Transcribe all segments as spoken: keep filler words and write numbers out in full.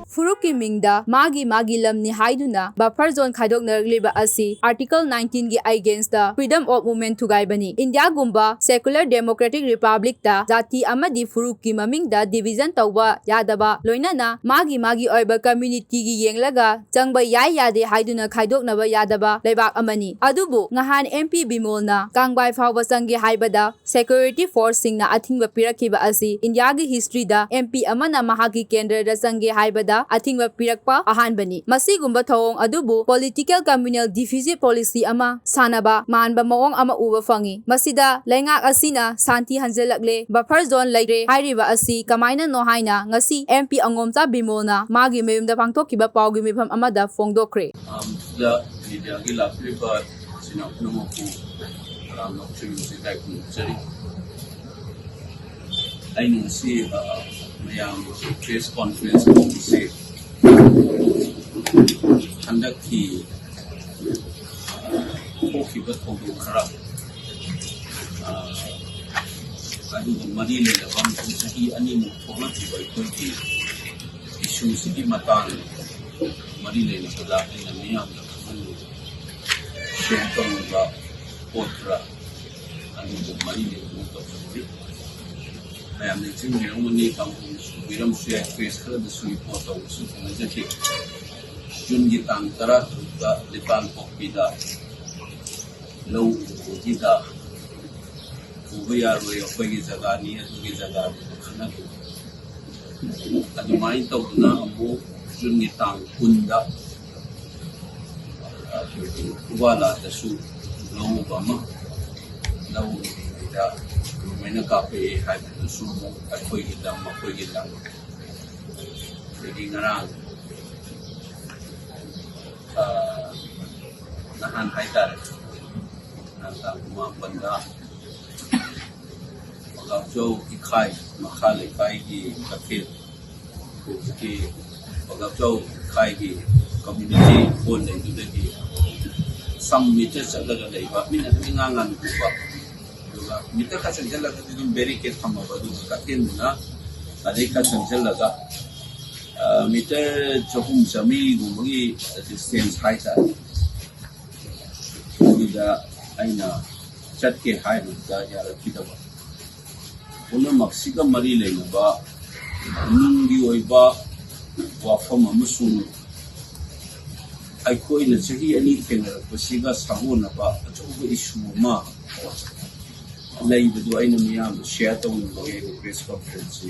ꯐꯨꯔꯨꯞꯀꯤ ꯃꯤꯡꯗ ꯃꯥꯒꯤ ꯃꯥꯒꯤ ꯂꯝꯅꯤ ꯍꯥꯏꯗꯨꯅ buffer zone ꯈꯥꯏꯗꯣꯛꯅꯔꯛꯂꯤꯕ ꯑꯁꯤ Article nineteen ꯒꯤ against the freedom of movement ꯊꯨꯒꯥꯏꯕꯅꯤ꯫ ꯏꯟꯗꯤꯌꯥꯒꯨꯝꯕ secular democratic republic ꯇ ꯖꯥꯇꯤ ꯑꯃꯗꯤ ꯐꯨꯔꯨꯞꯀꯤ ꯃꯃꯤꯡꯗ division ꯇꯧꯕ ꯌꯥꯗꯕ, ꯂꯣꯏꯅꯅ ꯃꯥꯒꯤ ꯃꯥꯒꯤ ꯑꯣꯏꯕ community ꯒꯤ ꯌꯦꯡꯂꯒ ꯆꯪꯕ ꯌꯥꯏ ꯌꯥꯗꯦ ꯍꯥꯏꯗꯨꯅ ꯈꯥꯏꯗꯣꯛꯅꯕ ꯌꯥꯗꯕ ꯂꯩꯕꯥꯛ ꯑꯃꯅꯤ꯫ ꯑꯗꯨꯕꯨ ꯉꯍꯥꯟ M P ꯕꯤꯃꯣꯜꯅ ꯀꯥꯡꯕꯥꯏ ꯐꯥꯎꯕ ꯆꯪꯒꯦ ꯍꯥꯏꯕꯗ security force ꯁꯤꯡꯅ ꯑꯊꯤꯡꯕ ꯄꯤꯔꯛꯈꯤꯕ ꯑꯁꯤ ꯏꯟꯗꯤꯌꯥꯒꯤ history ꯗ M P ꯑꯃꯅ ꯃꯍꯥꯛꯀꯤ ꯀꯦꯟꯗ꯭ꯔꯗ ꯆꯪꯒꯦ ꯍꯥꯏꯕꯗ ꯑꯊꯤꯡꯕ ꯄꯤꯔꯛꯄ ꯑꯍꯥꯟꯕꯅꯤ꯫ ꯃꯁꯤꯒꯨꯝꯕ ꯊꯧꯑꯣꯡ ꯑꯗꯨꯕꯨ political communal deficit policy ꯑꯃ ꯁꯥꯟꯅꯕ ꯃꯥꯟꯕ ꯃꯑꯣꯡ ꯑꯃ ꯎꯕ ꯐꯪꯏ꯫ ꯃꯁꯤꯗ ꯂꯩꯉꯥꯛ ꯑꯁꯤꯅ ꯁꯥꯟꯇꯤ ꯍꯟꯖꯤꯜꯂꯛꯂꯦ, buffer zone ꯂꯩꯔꯦ ꯍꯥꯏꯔꯤꯕ ꯑꯁꯤ ꯀꯃꯥꯏꯅꯅꯣ ꯍꯥꯏꯅ ꯉꯁꯤ M P ꯑꯉꯣꯝꯆꯥ ꯕꯤꯃꯣꯜꯅ ꯃꯥꯒꯤ ꯃꯌꯨꯝꯗ ꯄꯥꯡꯊꯣꯛꯈꯤꯕ ꯄꯥꯎꯒꯤ ꯃꯤꯐꯝ ꯑꯃꯗ ꯐꯣꯡꯗꯣꯛꯈ꯭ꯔꯦ꯫ ꯑꯍꯥꯟꯕꯗ ꯃꯤꯗꯤꯌꯥꯒꯤ ꯂꯥꯛꯄꯤꯔꯤꯕ ꯏꯆꯤꯟ ꯏꯅꯥꯎ ꯄꯨꯝꯅꯃꯛꯄꯨ ꯇꯔꯥꯝꯅ ꯑꯣꯛꯆꯔꯤ, ꯏꯀꯥꯏ ꯈꯨꯝꯅꯖꯔꯤ꯫ ꯑꯩꯅ ꯉꯁꯤ, ꯑ, ꯃꯌꯥꯝ press conference ꯀꯧꯕꯁꯤ ꯍꯟꯗꯛꯀꯤ ꯊꯣꯛꯈꯤꯕ ꯊꯧꯗꯣꯛ ꯈꯔ, ꯑ, ꯑꯗꯨꯒ ꯃꯔꯤ ꯂꯩꯅꯕ ꯑꯃꯁꯨꯡ ꯆꯍꯤ ꯑꯅꯤꯃꯨꯛ ꯊꯣꯛꯂꯛꯈꯤꯕ ꯑꯩꯈꯣꯏꯒꯤ issue ꯁꯤꯒꯤ ꯃꯇꯥꯡ ꯃꯔꯤ ꯂꯩꯅꯕꯗ ꯑꯩꯅ ꯃꯤꯌꯥꯝꯗ ꯈꯪꯍꯟꯅꯤꯡꯕ ꯁꯦꯟ ꯇꯧꯔꯤꯕ ꯄꯣꯠ ꯈꯔ ꯑꯗꯨꯒ ꯃꯔꯤ ꯂꯩꯅꯅ ꯇꯧꯖꯕꯅꯤ꯫ ꯃꯌꯥꯝ ꯅꯤꯡꯁꯤꯡꯕꯤꯔꯝꯒꯅꯤ, ꯀꯥꯡꯕꯨꯅꯁꯨ ꯎꯕꯤꯔꯝꯕꯁꯨ ꯌꯥꯏ, press ꯈꯔꯗꯁꯨ report ꯇꯧꯕꯁꯨ ꯊꯦꯡꯅꯖꯈꯤ꯫ ꯖꯨꯟꯒꯤ ꯇꯥꯡ ꯇꯔꯥ ꯇꯔꯨꯛꯇ ꯂꯤꯇꯥꯟꯄꯣꯛꯄꯤꯗ ꯂꯧ ꯎꯕꯒꯤꯗ ꯎꯕ ꯌꯥꯔꯣꯏ, ꯑꯩꯈꯣꯏꯒꯤ ꯖꯒꯥꯅꯤ, ꯑꯗꯨꯒꯤ ꯖꯒꯥꯅꯤ ꯈꯟꯅꯗꯨꯅ ꯑꯗꯨꯃꯥꯏꯅ ꯇꯧꯗꯨꯅ ꯑꯃꯨꯛ ꯖꯨꯟꯒꯤ ꯇꯥꯡ ꯀꯨꯟꯗ ꯑꯩꯈꯣꯏꯒꯤ ꯈꯨꯕꯥꯂꯥꯗꯁꯨ ꯂꯧ ꯎꯕ ꯑꯃ, ꯂꯧ ꯎꯔꯤꯉꯩꯗ ꯒꯣꯔꯃꯦꯟꯅ ꯀꯥꯞꯄꯛꯑꯦ ꯍꯥꯏꯕꯗꯨꯁꯨ ꯑꯃꯨꯛ ꯑꯩꯈꯣꯏꯒꯤ ꯂꯝ, ꯃꯈꯣꯏꯒꯤ ꯂꯝ꯫ ꯑꯗꯒꯤ ꯉꯔꯥꯡ, ꯑ, ꯅꯍꯥꯟ ꯍꯥꯏꯇꯥꯔꯦ, ꯅꯍꯥꯟ ꯇꯥꯡ ꯃꯥꯄꯟꯗ ꯄꯒꯥꯛꯆꯧ ꯏꯈꯥꯏ ꯃꯈꯥ ꯂꯩꯀꯥꯏꯒꯤ ꯀꯩꯊꯦꯜ, ꯍꯧꯖꯤꯛꯀꯤ ꯄꯒꯥꯛꯆꯧ ꯏꯈꯥꯏꯒꯤ community hall ꯂꯩꯗꯨꯗꯒꯤ some meter ꯆꯠꯂꯒ ꯂꯩꯕ, ꯃꯤꯅ ꯑꯗꯨꯝ ꯏꯉꯥꯡ ꯉꯥꯟꯅ ꯎꯕ꯫ ꯑꯗꯨꯒ meter ꯈꯔ ꯆꯪꯁꯤꯜꯂꯒꯗꯤ ꯑꯗꯨꯝ barricade ꯊꯝꯃꯕ, ꯑꯗꯨꯒ ꯀꯩꯊꯦꯜꯗꯨꯅ ꯑꯗꯩ ꯈꯔ ꯆꯪꯁꯤꯜꯂꯒ ꯃꯤꯇꯔ ꯆꯍꯨꯝ ꯆꯥꯃꯔꯤꯒꯨꯝꯕꯒꯤ ꯗꯤꯁꯇꯦꯟꯁ ꯍꯥꯏꯇꯥꯔꯦ꯫ ꯑꯗꯨꯗ ꯑꯩꯅ ꯆꯠꯀꯦ ꯍꯥꯏꯕꯗꯨꯗ ꯌꯥꯔꯛꯈꯤꯗꯕ꯫ ꯄꯨꯝꯅꯃꯛꯁꯤꯒ ꯃꯔꯤ ꯂꯩꯅꯕ ꯅꯨꯡꯒꯤ ꯑꯣꯏꯕ ꯋꯥꯐꯝ ꯑꯃꯁꯨꯡ ꯑꯩꯈꯣꯏꯅ ꯆꯍꯤ ꯑꯅꯤ ꯊꯦꯡꯅꯔꯛꯄꯁꯤꯒ ꯁꯥꯒꯣꯟꯅꯕ ꯑꯆꯧꯕ ꯏꯁꯨ ꯑꯃ ꯂꯩꯕꯗꯨ ꯑꯩꯅ ꯃꯤꯌꯥꯝꯗ ꯁꯤꯌꯥꯔ ꯇꯧꯅꯤꯡꯕꯒꯤ ꯑꯩꯅ ꯄ꯭ꯔꯦꯁ ꯀꯣꯟꯐꯔꯦꯟꯁꯁꯤ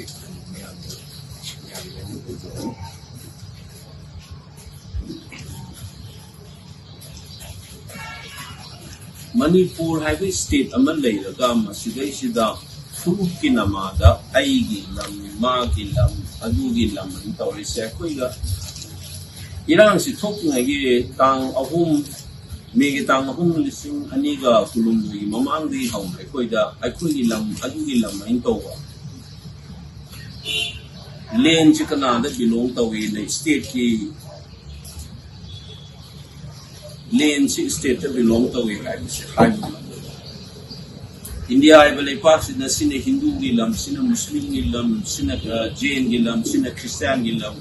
ꯃꯤꯌꯥꯝꯗ ꯃꯤꯌꯥꯝꯗ ꯑꯩꯅ ꯇꯧꯖꯕꯅꯤ꯫ ꯃꯅꯤꯄꯨꯔ ꯍꯥꯏꯕ ꯁ꯭ꯇꯦꯠ ꯑꯃ ꯂꯩꯔꯒ ꯃꯁꯤꯗꯩꯁꯤꯗ ꯐꯨꯔꯨꯞꯀꯤ ꯅꯃꯥꯗ ꯑꯩꯒꯤ ꯂꯝ, ꯃꯥꯒꯤ ꯂꯝ, ꯑꯗꯨꯒꯤ ꯂꯝ ꯑꯅ ꯇꯧꯔꯤꯁꯦ꯫ ꯑꯩꯈꯣꯏꯒ ꯏꯔꯥꯡꯁꯤ ꯊꯣꯛꯇ꯭ꯔꯤꯉꯩꯒꯤ ꯇꯥꯡ ꯑꯍꯨꯝ, ꯃꯦꯒꯤ ꯇꯥꯡ ꯑꯍꯨꯝ, ꯂꯤꯁꯤꯡ ꯑꯅꯤꯒ ꯀꯨꯟꯍꯨꯝꯗꯣꯏꯒꯤ ꯃꯃꯥꯡꯗꯒꯤ ꯍꯧꯅ ꯑꯩꯈꯣꯏꯗ ꯑꯩꯈꯣꯏꯒꯤ ꯂꯝ, ꯑꯗꯨꯒꯤ ꯂꯝ ꯑꯅ ꯇꯧꯕ꯫ ꯂꯦꯟꯁꯤ ꯀꯅꯥꯗ ꯕꯤꯂꯣꯡ ꯇꯧꯏꯅ ꯁ꯭ꯇꯦꯠꯀꯤ ꯂꯦꯟꯁꯤ ꯁ꯭ꯇꯦꯠꯇ ꯕꯤꯂꯣꯡ ꯇꯧꯏ ꯍꯥꯏꯕꯁꯤ ꯍꯥꯏꯕ ꯉꯝꯗꯦ꯫ ꯏꯟꯗꯤꯌꯥ ꯍꯥꯏꯕ ꯂꯩꯄꯥꯛꯁꯤꯗ ꯁꯤꯅ ꯍꯤꯟꯗꯨꯒꯤ ꯂꯝ, ꯁꯤꯅ ꯃꯨꯁꯂꯤꯝꯒꯤ ꯂꯝ, ꯁꯤꯅ, ꯑ, ꯖꯦꯟꯒꯤ ꯂꯝ, ꯁꯤꯅ ꯈ꯭ꯔꯤꯁꯇꯤꯌꯥꯟꯒꯤ ꯂꯝ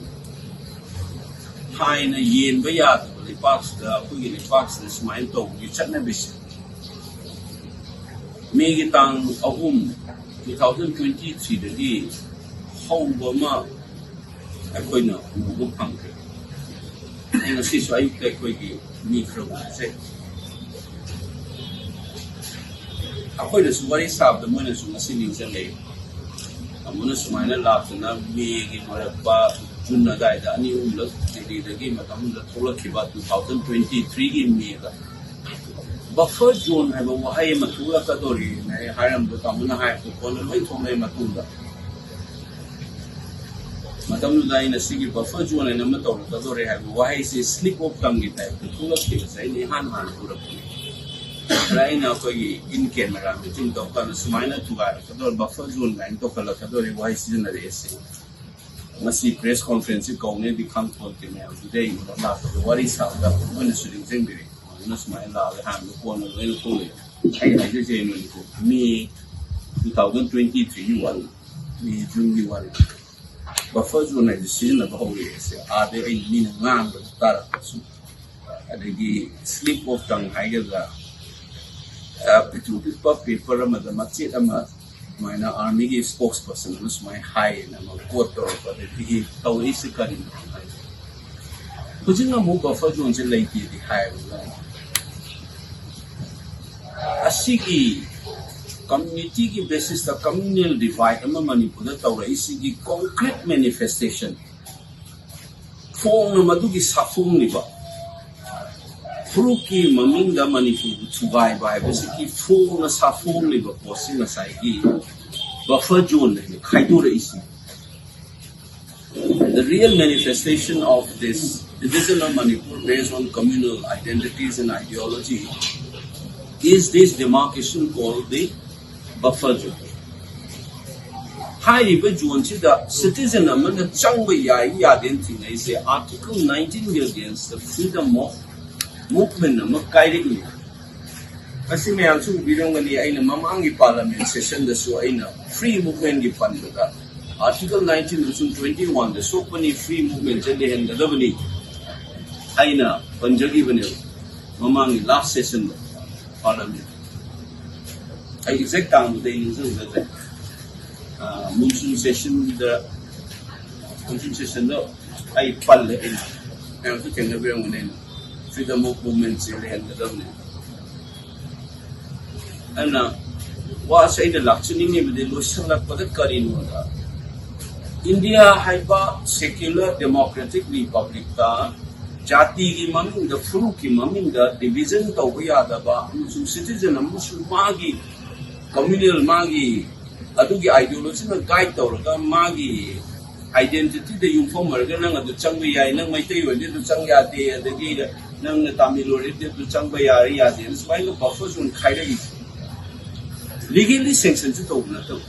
ꯍꯥꯏꯅ ꯌꯦꯟꯕ ꯌꯥꯗꯕ ꯂꯩꯄꯥꯛꯁꯤꯗ, ꯑꯩꯈꯣꯏꯒꯤ ꯂꯩꯄꯥꯛꯁꯤꯗ ꯁꯨꯃꯥꯏꯅ ꯇꯧꯕꯒꯤ ꯆꯠꯅꯕꯤꯁꯦ ꯃꯦꯒꯤ ꯇꯥꯡ ꯑꯍꯨꯝ, two thousand twenty threeꯗꯒꯤ ꯍꯧꯕ ꯑꯃ ꯑꯩꯈꯣꯏꯅ ꯎꯕ ꯐꯪꯈ꯭ꯔꯦ꯫ ꯑꯩ ꯉꯁꯤꯁꯨ ꯑꯌꯨꯛꯇ ꯑꯩꯈꯣꯏꯒꯤ ꯃꯤ ꯈꯔ ꯎꯅꯖꯩ꯫ ꯑꯩꯈꯣꯏꯅꯁꯨ ꯋꯥꯔꯤ ꯁꯥꯕꯗ ꯃꯣꯏꯅꯁꯨ ꯉꯁꯤ ꯅꯤꯡꯁꯤꯡꯂꯛꯏ꯫ ꯑꯃꯨꯛꯅ ꯁꯨꯃꯥꯏꯅ ꯂꯥꯛꯇꯨꯅ ꯃꯦꯒꯤ ꯂꯣꯏꯔꯛꯄ ꯖꯨꯟ ꯑꯗꯨꯋꯥꯏꯗ ꯑꯅꯤ ꯑꯍꯨꯝꯂꯛ ꯗꯤꯜꯂꯤꯗꯒꯤ ꯃꯇꯝꯗꯨꯗ ꯊꯣꯛꯂꯛꯈꯤꯕ two thousand twenty threeꯒꯤ ꯃꯦꯒ ꯕꯐꯔ ꯖꯣꯟ ꯍꯥꯏꯕ ꯋꯥꯍꯩ ꯑꯃ ꯊꯣꯛꯂꯛꯀꯗꯧꯔꯤꯅ ꯑꯩ ꯍꯥꯏꯔꯝꯕꯗꯣ ꯇꯥꯃꯣꯅ ꯍꯥꯏꯕꯗꯣ ꯀꯣꯟꯅ ꯂꯣꯏ ꯊꯣꯛꯂꯛꯑꯦ ꯃꯇꯨꯡꯗ꯫ ꯃꯇꯝꯗꯨꯗ ꯑꯩꯅ ꯁꯤꯒꯤ ꯕꯐꯔ ꯖꯣꯟ ꯍꯥꯏꯅ ꯑꯃ ꯇꯧꯔꯛꯀꯗꯧꯔꯦ ꯍꯥꯏꯕ ꯋꯥꯍꯩꯁꯤ ꯁ꯭ꯂꯤꯞ ꯑꯣꯐ ꯇꯪꯒꯤ ꯇꯥꯏꯞꯇ ꯊꯣꯛꯂꯛꯈꯤꯕꯁꯦ ꯑꯩꯅ ꯏꯍꯥꯟ ꯍꯥꯟꯅ ꯎꯔꯛꯄꯅꯤ꯫ ꯑꯗ ꯑꯩꯅ ꯑꯩꯈꯣꯏꯒꯤ ꯏꯟ ꯀꯦꯃꯦꯔꯥ ꯃꯤꯇꯤꯡ ꯇꯧꯔꯀꯥꯟꯗ ꯁꯨꯃꯥꯏꯅ ꯊꯨꯒꯥꯏꯔꯛꯀꯗꯧꯔꯦ, ꯕꯐꯔ ꯖꯣꯟ ꯀꯥꯏꯅ ꯇꯧꯈꯠꯂꯛꯀꯗꯧꯔꯦ ꯋꯥꯍꯩ ꯁꯤꯖꯤꯟꯅꯔꯛꯑꯦ ꯁꯤ꯫ ꯃꯁꯤ ꯄ꯭ꯔꯦꯁ ꯀꯣꯟꯐꯔꯦꯟꯁꯁꯤ ꯀꯧꯅꯦꯗꯤ ꯈꯪꯄꯣꯟꯇꯦ ꯃꯌꯥꯝ꯫ ꯑꯗꯨꯗꯩ ꯑꯩꯉꯣꯟꯗ ꯂꯥꯛꯄꯗ ꯋꯥꯔꯤ ꯁꯥꯕꯗ ꯃꯣꯏꯅꯁꯨ ꯅꯤꯡꯁꯤꯡꯕꯤꯔꯦ꯫ ꯑꯗꯨꯅ ꯁꯨꯃꯥꯏꯅ ꯂꯥꯛꯑꯒ ꯍꯥꯟꯅ ꯀꯣꯟꯅ ꯂꯣꯏꯅ ꯊꯣꯛꯂꯛꯑꯦ꯫ ꯑꯩ ꯍꯥꯏꯖꯔꯤꯁꯦ ꯅꯣꯏꯅꯀꯣ, ꯃꯦ two thousand twenty threeꯒꯤ ꯋꯥꯔꯤ, ꯃꯦ ꯖꯨꯟꯒꯤ ꯋꯥꯔꯤ꯫ Buffer zone ꯍꯥꯏꯁꯦ ꯁꯤꯖꯤꯟꯅꯕ ꯍꯧꯔꯛꯑꯦꯁꯦ ꯑꯥꯗꯩ ꯑꯩ ꯃꯤꯅ ꯉꯥꯡꯕꯗ ꯇꯥꯔꯛꯄꯁꯨ, ꯑꯗꯒꯤ slip of tongue ꯍꯥꯏꯒꯗ꯭ꯔꯥ, ꯑ, ꯄꯤꯛꯇ꯭ꯔꯨ ꯄꯤꯛꯄ paper ꯑꯃꯗ ꯃꯆꯦꯠ ꯑꯃ ꯑꯗꯨꯃꯥꯏꯅ army ꯒꯤ spokesperson ꯑꯃ ꯁꯨꯃꯥꯏꯅ ꯍꯥꯏꯌꯦꯅ ꯑꯃ quote ꯇꯧꯔꯛꯄ, ꯑꯗꯒꯤ ꯇꯧꯔꯛꯏꯁꯦ ꯀꯔꯤꯅꯣ ꯍꯥꯏꯁꯦ꯫ ꯍꯧꯖꯤꯛꯅ ꯑꯃꯨꯛ buffer zone ꯁꯦ ꯂꯩꯇꯦꯗꯤ ꯍꯥꯏꯌꯦꯕ꯫ ꯑꯁꯤꯒꯤ community ꯒꯤ basis ꯇ communal divide ꯑꯃ ꯃꯅꯤꯄꯨꯔꯗ ꯇꯧꯔꯛꯏꯁꯤꯒꯤ concrete manifestation, ꯐꯣꯡꯅ ꯃꯗꯨꯒꯤ ꯁꯥꯐꯣꯡꯂꯤꯕ, ꯐꯨꯔꯨꯞꯀꯤ ꯃꯃꯤꯡꯗ ꯃꯅꯤꯄꯨꯔꯕꯨ ꯊꯨꯒꯥꯏꯕ ꯍꯥꯏꯕꯁꯤꯒꯤ ꯐꯣꯡꯅ ꯁꯥꯐꯣꯡꯂꯤꯕ ꯄꯣꯠꯁꯤ ꯉꯁꯥꯏꯒꯤ buffer zone ꯍꯥꯏꯅ ꯈꯥꯏꯗꯣꯔꯛꯏꯁꯤ꯫ The real manifestation of this division of Manipur based on communal identities and ideology is this demarcation called the buffer zone. ꯍꯥꯏꯔꯤꯕ zone ꯁꯤꯗ citizen ꯑꯃꯅ ꯆꯪꯕ ꯌꯥꯏ ꯌꯥꯗꯦꯅ ꯊꯤꯡꯉꯩꯁꯦ Article nineteen ꯒꯤ against ꯇ freedom of movement ꯑꯃ ꯀꯥꯏꯔꯛꯏ꯫ ꯑꯁꯤ ꯃꯌꯥꯝꯁꯨ ꯎꯕꯤꯔꯝꯒꯅꯤ, ꯑꯩꯅ ꯃꯃꯥꯡꯒꯤ parliament session ꯗꯁꯨ ꯑꯩꯅ free movement ꯀꯤ ꯄꯟꯕꯗ Article nineteen ꯑꯃꯁꯨꯡ twenty one ꯗ ꯁꯣꯛꯄꯅꯤ, free movement ꯁꯦ ꯂꯩꯍꯟꯒꯗꯕꯅꯤ ꯑꯩꯅ ꯄꯟꯖꯈꯤꯕꯅꯦꯕ ꯃꯃꯥꯡꯒꯤ last session ꯗ parliament꯫ ꯑꯩ exact ꯇꯥꯡꯗꯨꯗꯤ ꯑꯩ ꯅꯤꯡꯁꯤꯡꯖꯗ꯭ꯔꯦ꯫ ꯑ, monsoon session ꯗ, monsoon session ꯗ ꯑꯩ ꯄꯜꯂꯦ, ꯑꯩꯅ ꯃꯌꯥꯝꯁꯨ ꯊꯦꯡꯅꯕꯤꯔꯝꯒꯅꯤ, ꯑꯩꯅ freedom of movement ꯁꯦ ꯂꯩꯍꯟꯒꯗꯕꯅꯤ꯫ ꯑꯗꯨꯅ ꯋꯥꯁꯦ ꯑꯩꯅ ꯂꯥꯛꯆꯅꯤꯡꯉꯤꯕꯗꯤ ꯂꯣꯏꯁꯤꯜꯂꯛꯄꯗ ꯀꯔꯤꯅꯣꯗ, ꯏꯟꯗꯤꯌꯥ ꯍꯥꯏꯕ secular democratic republic ꯇ ꯖꯥꯇꯤꯒꯤ ꯃꯃꯤꯡꯗ, ꯐꯨꯔꯨꯞꯀꯤ ꯃꯃꯤꯡꯗ division ꯇꯧꯕ ꯌꯥꯗꯕ ꯑꯃꯁꯨꯡ citizen ꯑꯃꯁꯨ ꯃꯥꯒꯤ communal, ꯃꯥꯒꯤ ꯑꯗꯨꯒꯤ ideology ꯅ guide ꯇꯧꯔꯒ ꯃꯥꯒꯤ identity ꯗ ꯌꯨꯝꯐꯝ ꯑꯣꯏꯔꯒ ꯅꯪ ꯑꯗꯨ ꯆꯪꯕ ꯌꯥꯏ, ꯅꯪ ꯃꯩꯇꯩ ꯑꯣꯏꯔꯗꯤ ꯑꯗꯨ ꯆꯪ ꯌꯥꯗꯦ, ꯑꯗꯒꯤ ꯅꯪꯅ ꯇꯥꯃꯤꯜ ꯑꯣꯏꯔꯗꯤ ꯑꯗꯨ ꯆꯪꯕ ꯌꯥꯔꯦ ꯌꯥꯗꯦꯅ ꯁꯨꯃꯥꯏꯅ buffer zone ꯈꯥꯏꯔꯛꯏꯁꯦ꯫ Legally sanction ꯁꯨ ꯇꯧꯕ ꯅꯠꯇꯕ,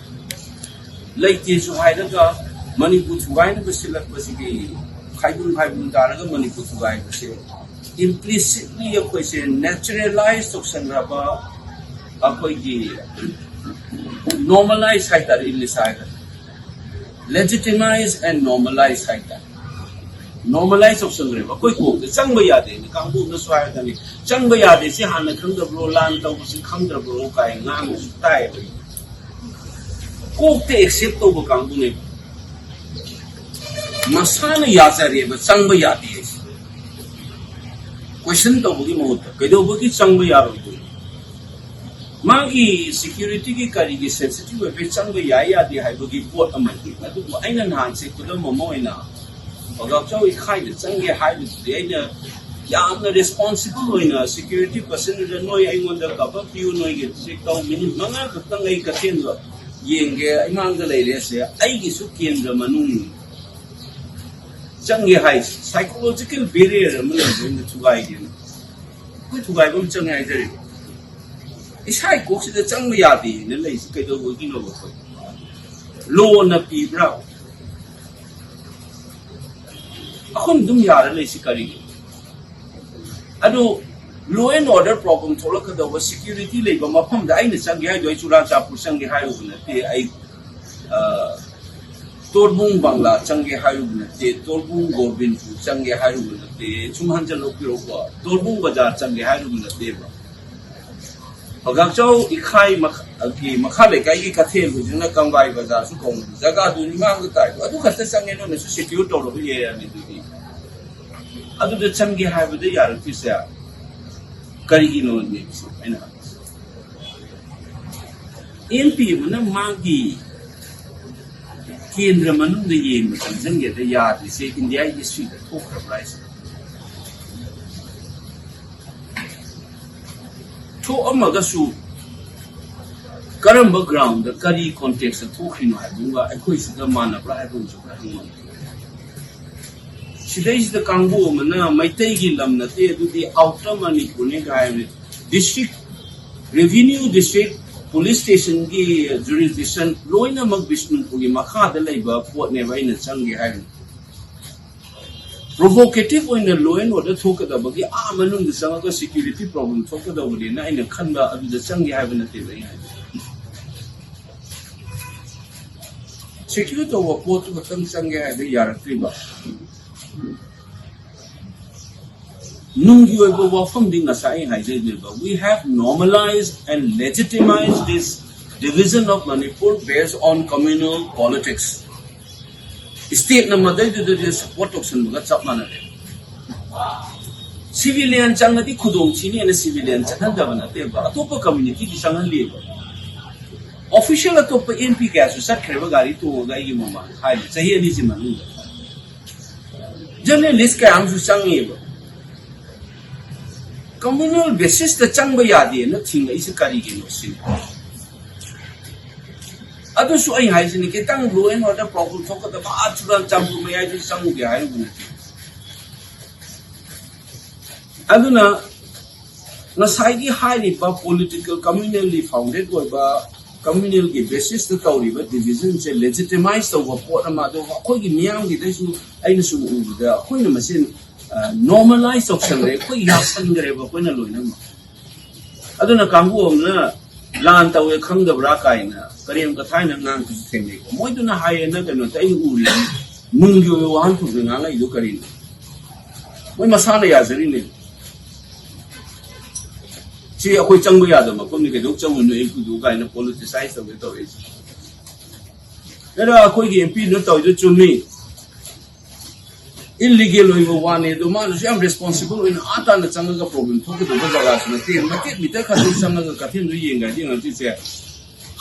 ꯂꯩꯇꯦꯁꯨ ꯍꯥꯏꯔꯒ ꯃꯅꯤꯄꯨꯔ ꯊꯨꯒꯥꯏꯅꯕ ꯁꯤꯜꯂꯛꯄꯁꯤꯒꯤ, ꯈꯥꯏꯕꯨꯡ ꯈꯥꯏꯕꯨꯡ ꯇꯥꯔꯒ ꯃꯅꯤꯄꯨꯔ ꯊꯨꯒꯥꯏꯕꯁꯦ implicitly ꯑꯩꯈꯣꯏꯁꯦ naturalize ꯇꯧꯁꯟꯈ꯭ꯔꯕ, ꯑꯩꯈꯣꯏꯒꯤ normalize ꯍꯥꯏꯇꯥꯔꯦ, English ꯍꯥꯏꯔꯒ Legitimize and normalize ꯍꯥꯏꯇꯥꯔꯦ꯫ Normalize ꯇꯧꯁꯟꯈ꯭ꯔꯦꯕ ꯑꯩꯈꯣꯏ ꯀꯣꯛꯇ꯫ ꯆꯪꯕ ꯌꯥꯗꯦꯅ ꯀꯥꯡꯕꯨꯅꯁꯨ ꯍꯥꯏꯔꯛꯀꯅꯤ꯫ ꯆꯪꯕ ꯌꯥꯗꯦ ꯁꯤ ꯍꯥꯟꯅ ꯈꯪꯗꯕ꯭ꯔꯣ, ꯂꯥꯟ ꯇꯧꯕꯁꯤ ꯈꯪꯗ꯭ꯔꯕ꯭ꯔꯣ ꯀꯥꯏꯅ ꯉꯥꯡꯕꯁꯨ ꯇꯥꯏꯌꯦꯕ꯫ ꯀꯣꯛꯇ accept ꯇꯧꯕ ꯀꯥꯡꯕꯨꯅꯦꯕ꯫ ꯃꯁꯥꯅ ꯌꯥꯖꯔꯦꯕ ꯆꯪꯕ ꯌꯥꯗꯦ ꯍꯥꯏꯁꯦ꯫ Question ꯇꯧꯕꯒꯤ ꯃꯍꯨꯠꯇ ꯀꯩꯗꯧꯕꯒꯤ ꯆꯪꯕ ꯌꯥꯔꯣꯏꯗꯣꯏꯅꯣ? ꯃꯥꯒꯤ security ꯒꯤ ꯀꯔꯤꯒꯤ sensitive ꯑꯣꯏꯕꯩ ꯆꯪꯕ ꯌꯥꯏ ꯌꯥꯗꯦ ꯍꯥꯏꯕꯒꯤ ꯄꯣꯠ ꯑꯃꯅꯤ꯫ ꯑꯗꯨꯕꯨ ꯑꯩꯅ ꯅꯍꯥꯟꯁꯦ ꯈꯨꯗꯝ ꯑꯃ ꯑꯣꯏꯅ ꯄꯒꯥꯛꯆꯧ ꯏꯈꯥꯏꯗ ꯆꯪꯒꯦ ꯍꯥꯏꯕꯗꯨꯗꯤ ꯑꯩꯅ ꯌꯥꯝꯅ responsible ꯑꯣꯏꯅ security person ꯗꯨꯗ ꯅꯣꯏ ꯑꯩꯉꯣꯟꯗ cover ꯄꯤꯌꯨ, ꯅꯣꯏꯒꯤ ꯆꯦꯛ ꯇꯧ, ꯃꯤꯅꯤꯠ ꯃꯉꯥ ꯈꯛꯇꯪ ꯑꯩ ꯀꯩꯊꯦꯜꯗ ꯌꯦꯡꯒꯦ, ꯑꯩꯃꯥꯡꯗ ꯂꯩꯔꯦꯁꯦ ꯑꯩꯒꯤꯁꯨ ꯀꯦꯟꯗ꯭ꯔ ꯃꯅꯨꯡꯅꯤ꯫ ꯆꯪꯒꯦ ꯍꯥꯏꯁꯦ psychological barrier ꯑꯃ ꯂꯩꯕꯅꯤꯅ ꯊꯨꯒꯥꯏꯒꯦꯅ꯫ ꯑꯩꯈꯣꯏ ꯊꯨꯒꯥꯏꯕ ꯑꯃ ꯆꯪꯉꯦ ꯍꯥꯏꯖꯔꯤꯕ꯫ ꯏꯁꯥꯒꯤ ꯀꯣꯛꯁꯤꯗ ꯆꯪꯕ ꯌꯥꯗꯦꯅ ꯂꯩꯁꯤ ꯀꯩꯗꯧꯕꯒꯤꯅꯣꯕ? ꯑꯩꯈꯣꯏ ꯂꯣꯅ ꯄꯤꯕ꯭ꯔꯥ? ꯑꯩꯈꯣꯏꯅ ꯑꯗꯨꯝ ꯌꯥꯔ ꯂꯩꯁꯤ ꯀꯔꯤꯒꯤꯅꯣ? ꯑꯗꯨ law and order problem ꯊꯣꯛꯂꯛꯀꯗꯧꯕ, security ꯂꯩꯕ ꯃꯐꯝꯗ ꯑꯩꯅ ꯆꯪꯒꯦ ꯍꯥꯏꯗꯣ, ꯑꯩ ꯆꯨꯔꯥꯆꯥꯟꯄꯨꯔ ꯆꯪꯒꯦ ꯍꯥꯏꯔꯨꯕ ꯅꯠꯇꯦ, ꯑꯩ, ꯑ, ꯇꯣꯔꯕꯨꯡ ꯕꯪꯂꯥ ꯆꯪꯒꯦ ꯍꯥꯏꯔꯨꯕ ꯅꯠꯇꯦ, ꯇꯣꯔꯕꯨꯡ ꯒꯣꯕꯤꯟꯄꯨꯔ ꯆꯪꯒꯦ ꯍꯥꯏꯔꯨꯕ ꯅꯠꯇꯦ, ꯁꯨꯝ ꯍꯟꯖꯜꯂꯛꯄꯤꯔꯣꯀꯣ, ꯇꯣꯔꯕꯨꯡ ꯕꯖꯥꯔ ꯆꯪꯒꯦ ꯍꯥꯏꯔꯨꯕ ꯅꯠꯇꯦꯕ꯫ ꯄꯒꯥꯛꯆꯧ ꯏꯈꯥꯏ ꯃꯈ-, ꯒꯤ ꯃꯈꯥ ꯂꯩꯀꯥꯏꯒꯤ ꯀꯩꯊꯦꯜ, ꯍꯧꯖꯤꯛꯅ ꯀꯪꯕꯥꯏ ꯕꯖꯥꯔꯁꯨ ꯀꯧꯅ ꯖꯒꯥꯗꯨ ꯏꯃꯥꯡꯗ ꯇꯥꯏꯗꯣ, ꯑꯗꯨ ꯈꯛꯇ ꯆꯪꯉꯦ, ꯅꯣꯏꯅꯁꯨ secure ꯇꯧꯔꯕ area ꯅꯤ ꯑꯗꯨꯗꯤ꯫ ꯑꯗꯨꯗ ꯆꯪꯒꯦ ꯍꯥꯏꯕꯗ ꯌꯥꯔꯛꯇ꯭ꯔꯤꯁꯦ ꯀꯔꯤꯒꯤꯅꯣ? ꯑꯩꯅ ꯍꯪꯉꯤꯁꯦ꯫ ꯑꯦꯝ ꯄꯤ ꯑꯃꯅ ꯃꯥꯒꯤ ꯀꯦꯟꯗ꯭ꯔ ꯃꯅꯨꯡꯗ ꯌꯦꯡꯕ ꯆꯪꯁꯤꯟꯒꯦꯗ ꯌꯥꯗ꯭ꯔꯤꯁꯦ India ꯒꯤ history ꯗ ꯊꯣꯛꯈ꯭ꯔꯕ꯭ꯔꯥ ꯍꯥꯏꯁꯦ? ꯊꯣꯛꯑꯝꯃꯒꯁꯨ ꯀꯔꯝꯕ ground ꯗ, ꯀꯔꯤ context ꯇ ꯊꯣꯛꯈ꯭ꯔꯤꯅꯣ ꯍꯥꯏꯕꯗꯨꯒ ꯑꯩꯈꯣꯏꯁꯤꯗ ꯃꯥꯟꯅꯕ꯭ꯔꯥ ꯍꯥꯏꯕ ꯑꯃꯁꯨ ꯈꯔ ꯍꯪꯉꯝꯃꯤ꯫ ꯁꯤꯗꯩꯁꯤꯗ ꯀꯥꯡꯕꯨ ꯑꯃꯅ ꯃꯩꯇꯩꯒꯤ ꯂꯝ ꯅꯠꯇꯦ, ꯑꯗꯨꯗꯤ Outer Manipur ꯅꯤ ꯀꯥꯏ ꯍꯥꯏꯕꯅꯤ꯫ District, revenue district, police station ꯒꯤ jurisdiction ꯂꯣꯏꯅꯃꯛ ꯕꯤꯁꯅꯨꯄꯨꯔꯒꯤ ꯃꯈꯥꯗ ꯂꯩꯕ ꯄꯣꯠꯅꯦꯕ ꯑꯩꯅ ꯆꯪꯒꯦ ꯍꯥꯏꯕꯅꯤ꯫ Provocative ꯑꯣꯏꯅ law and order ꯊꯣꯛꯀꯗꯕꯒꯤ ꯑꯥ ꯃꯅꯨꯡꯗ ꯆꯪꯉꯒ security problem ꯊꯣꯛꯀꯗꯧꯕꯅꯦꯅ ꯑꯩꯅ ꯈꯟꯕ ꯑꯗꯨꯗ ꯆꯪꯒꯦ ꯍꯥꯏꯕ ꯅꯠꯇꯦꯕ ꯑꯩꯅ ꯍꯥꯏꯕ꯫ ꯁꯦꯀ꯭ꯌꯨꯔ ꯇꯧꯕ ꯄꯣꯠꯇꯨ ꯈꯛꯇꯪ ꯆꯪꯒꯦ ꯍꯥꯏꯗꯤ ꯌꯥꯔꯛꯇ꯭ꯔꯤꯕ꯫ ꯅꯨꯡꯒꯤ ꯑꯣꯏꯕ ꯋꯥꯐꯝꯗꯤ ꯉꯁꯥꯏ ꯑꯩ ꯍꯥꯏꯖꯩꯗꯨꯕ, we have normalized and legitimized this division of Manipur based on communal politics. ꯏꯁꯇꯦꯠꯅ ꯃꯗꯩꯗꯨꯗꯗꯤ ꯁꯞꯄꯣꯔꯠ ꯇꯧꯁꯟꯕꯒ ꯆꯞ ꯃꯥꯟꯅꯔꯦ꯫ ꯁꯤꯚꯤꯂꯤꯌꯟ ꯆꯪꯉꯗꯤ ꯈꯨꯗꯣꯡ ꯊꯤꯅꯦꯅ ꯁꯤꯚꯤꯂꯤꯌꯟ ꯆꯪꯍꯟꯗꯕ ꯅꯠꯇꯦꯕ, ꯑꯇꯣꯞꯄ ꯀꯝꯃ꯭ꯌꯨꯅꯤꯇꯤꯗꯤ ꯆꯪꯍꯜꯂꯤꯕ꯫ ꯑꯣꯐꯤꯁꯤꯌꯦꯜ ꯑꯇꯣꯞꯄ ꯑꯦꯝ ꯄꯤ ꯀꯌꯥꯁꯨ ꯆꯠꯈ꯭ꯔꯦꯕ ꯒꯥꯔꯤ ꯇꯣꯡꯉꯒ ꯑꯩꯒꯤ ꯃꯃꯥꯡꯗ ꯍꯥꯏꯔꯤꯕ ꯆꯍꯤ ꯑꯅꯤꯁꯤ ꯃꯅꯨꯡꯗ꯫ ꯖꯔꯅꯦꯂꯤꯁ ꯀꯌꯥ ꯑꯃꯁꯨ ꯆꯪꯉꯦꯕ꯫ ꯀꯝꯃ꯭ꯌꯨꯅꯦꯜ ꯕꯦꯁꯤꯁꯇ ꯆꯪꯕ ꯌꯥꯗꯦꯅ ꯊꯤꯡꯉꯛꯏꯁꯦ ꯀꯔꯤꯒꯤꯅꯣ ꯁꯤꯅꯤ꯫ ꯑꯗꯨꯁꯨ ꯑꯩ ꯍꯥꯏꯁꯤꯅꯤ, ꯈꯤꯇꯪ ꯂꯣ ꯑꯦꯟ ꯑꯣꯔꯗꯔ ꯄ꯭ꯔꯣꯕ꯭ꯂꯦꯝ ꯊꯣꯛꯀꯗꯕ ꯑꯥ ꯆꯨꯔꯥꯟꯆꯥꯟꯄꯨꯔ ꯃꯌꯥꯏꯗꯨ ꯆꯪꯉꯨꯒꯦ ꯍꯥꯏꯔꯨꯕ ꯅꯠꯇꯦ꯫ ꯑꯗꯨꯅ ꯉꯁꯥꯏꯒꯤ ꯍꯥꯏꯔꯤꯕ ꯄꯣꯂꯤꯇꯤꯀꯦꯜ ꯀꯝꯃ꯭ꯌꯨꯅꯦꯜꯂꯤ ꯐꯥꯎꯟꯗꯦꯠ ꯑꯣꯏꯕ ꯀꯝꯃ꯭ꯌꯨꯅꯦꯜꯒꯤ ꯕꯦꯁꯤꯁꯇ ꯇꯧꯔꯤꯕ ꯗꯤꯚꯤꯖꯟꯁꯦ ꯂꯦꯖꯤꯇꯤꯃꯥꯏꯁ ꯇꯧꯕ ꯄꯣꯠ ꯑꯃ, ꯑꯗꯨꯒ ꯑꯩꯈꯣꯏꯒꯤ ꯃꯤꯌꯥꯝꯒꯤꯗꯁꯨ ꯑꯩꯅ ꯁꯨꯝ ꯎꯕꯗ ꯑꯩꯈꯣꯏꯅ ꯃꯁꯦꯟ ꯅꯣꯔꯃꯦꯂꯥꯏꯁ ꯇꯧꯁꯟꯈ꯭ꯔꯦ, ꯑꯩꯈꯣꯏ ꯌꯥꯁꯟꯈ꯭ꯔꯦꯕ ꯑꯩꯈꯣꯏꯅ ꯂꯣꯏꯅꯃꯛ꯫ ꯑꯗꯨꯅ ꯀꯥꯡꯕꯨ ꯑꯃꯅ ꯂꯥꯟ ꯇꯧꯋꯦ ꯈꯪꯗꯕ꯭ꯔꯥ ꯀꯥꯏꯅ ꯀꯔꯦꯝ ꯀꯊꯥꯏꯅ ꯉꯥꯡꯕꯁꯨ ꯊꯦꯡꯅꯩꯀꯣ꯫ ꯃꯣꯏꯗꯨꯅ ꯍꯥꯏꯌꯦꯅ ꯀꯩꯅꯣꯗ ꯑꯩꯅ ꯎꯔꯤꯁꯦ ꯅꯨꯡꯒꯤ ꯑꯣꯏꯕ ꯋꯥꯍꯟꯊꯣꯛꯇ ꯉꯥꯡꯉꯛꯏꯗꯣ ꯀꯔꯤꯅꯣ? ꯃꯣꯏ ꯃꯁꯥꯅ ꯌꯥꯖꯔꯤꯅꯦ꯫ ꯁꯤ ꯑꯩꯈꯣꯏ ꯆꯪꯕ ꯌꯥꯗꯕ ꯃꯐꯝꯅꯤ, ꯀꯩꯗꯧ ꯆꯪꯉꯨꯅꯣ ꯑꯦꯝ ꯄꯤꯗꯨ ꯀꯥꯏꯅ ꯄꯣꯂꯤꯇꯤꯁꯥꯏꯁ ꯇꯧꯒꯦ ꯇꯧꯔꯛꯏꯁꯦ꯫ ꯑꯗꯨꯅ ꯑꯩꯈꯣꯏꯒꯤ ꯑꯦꯝ ꯄꯤꯗꯨꯅ ꯇꯧꯔꯤꯗꯣ ꯆꯨꯝꯃꯤ, ꯏꯜꯂꯤꯒꯦꯜ ꯑꯣꯏꯕ ꯋꯥꯅꯤ꯫ ꯑꯗꯣ ꯃꯥꯅꯁꯨ ꯌꯥꯝ ꯔꯦꯁꯄꯣꯟꯁꯤꯕꯜ ꯑꯣꯏꯅ ꯑꯥ ꯇꯥꯅ ꯆꯪꯉꯒ ꯄ꯭ꯔꯣꯕ꯭ꯂꯦꯝ ꯊꯣꯛꯀꯗꯧꯕ ꯖꯒꯥꯁꯨ ꯅꯠꯇꯦ, ꯃꯇꯦꯛ ꯃꯤꯇꯔ ꯈꯛꯇꯪ ꯆꯪꯉꯒ ꯀꯩꯊꯦꯜꯗꯨ ꯌꯦꯡꯒꯦ ꯍꯥꯏꯗꯤ ꯉꯁꯤꯁꯦ꯫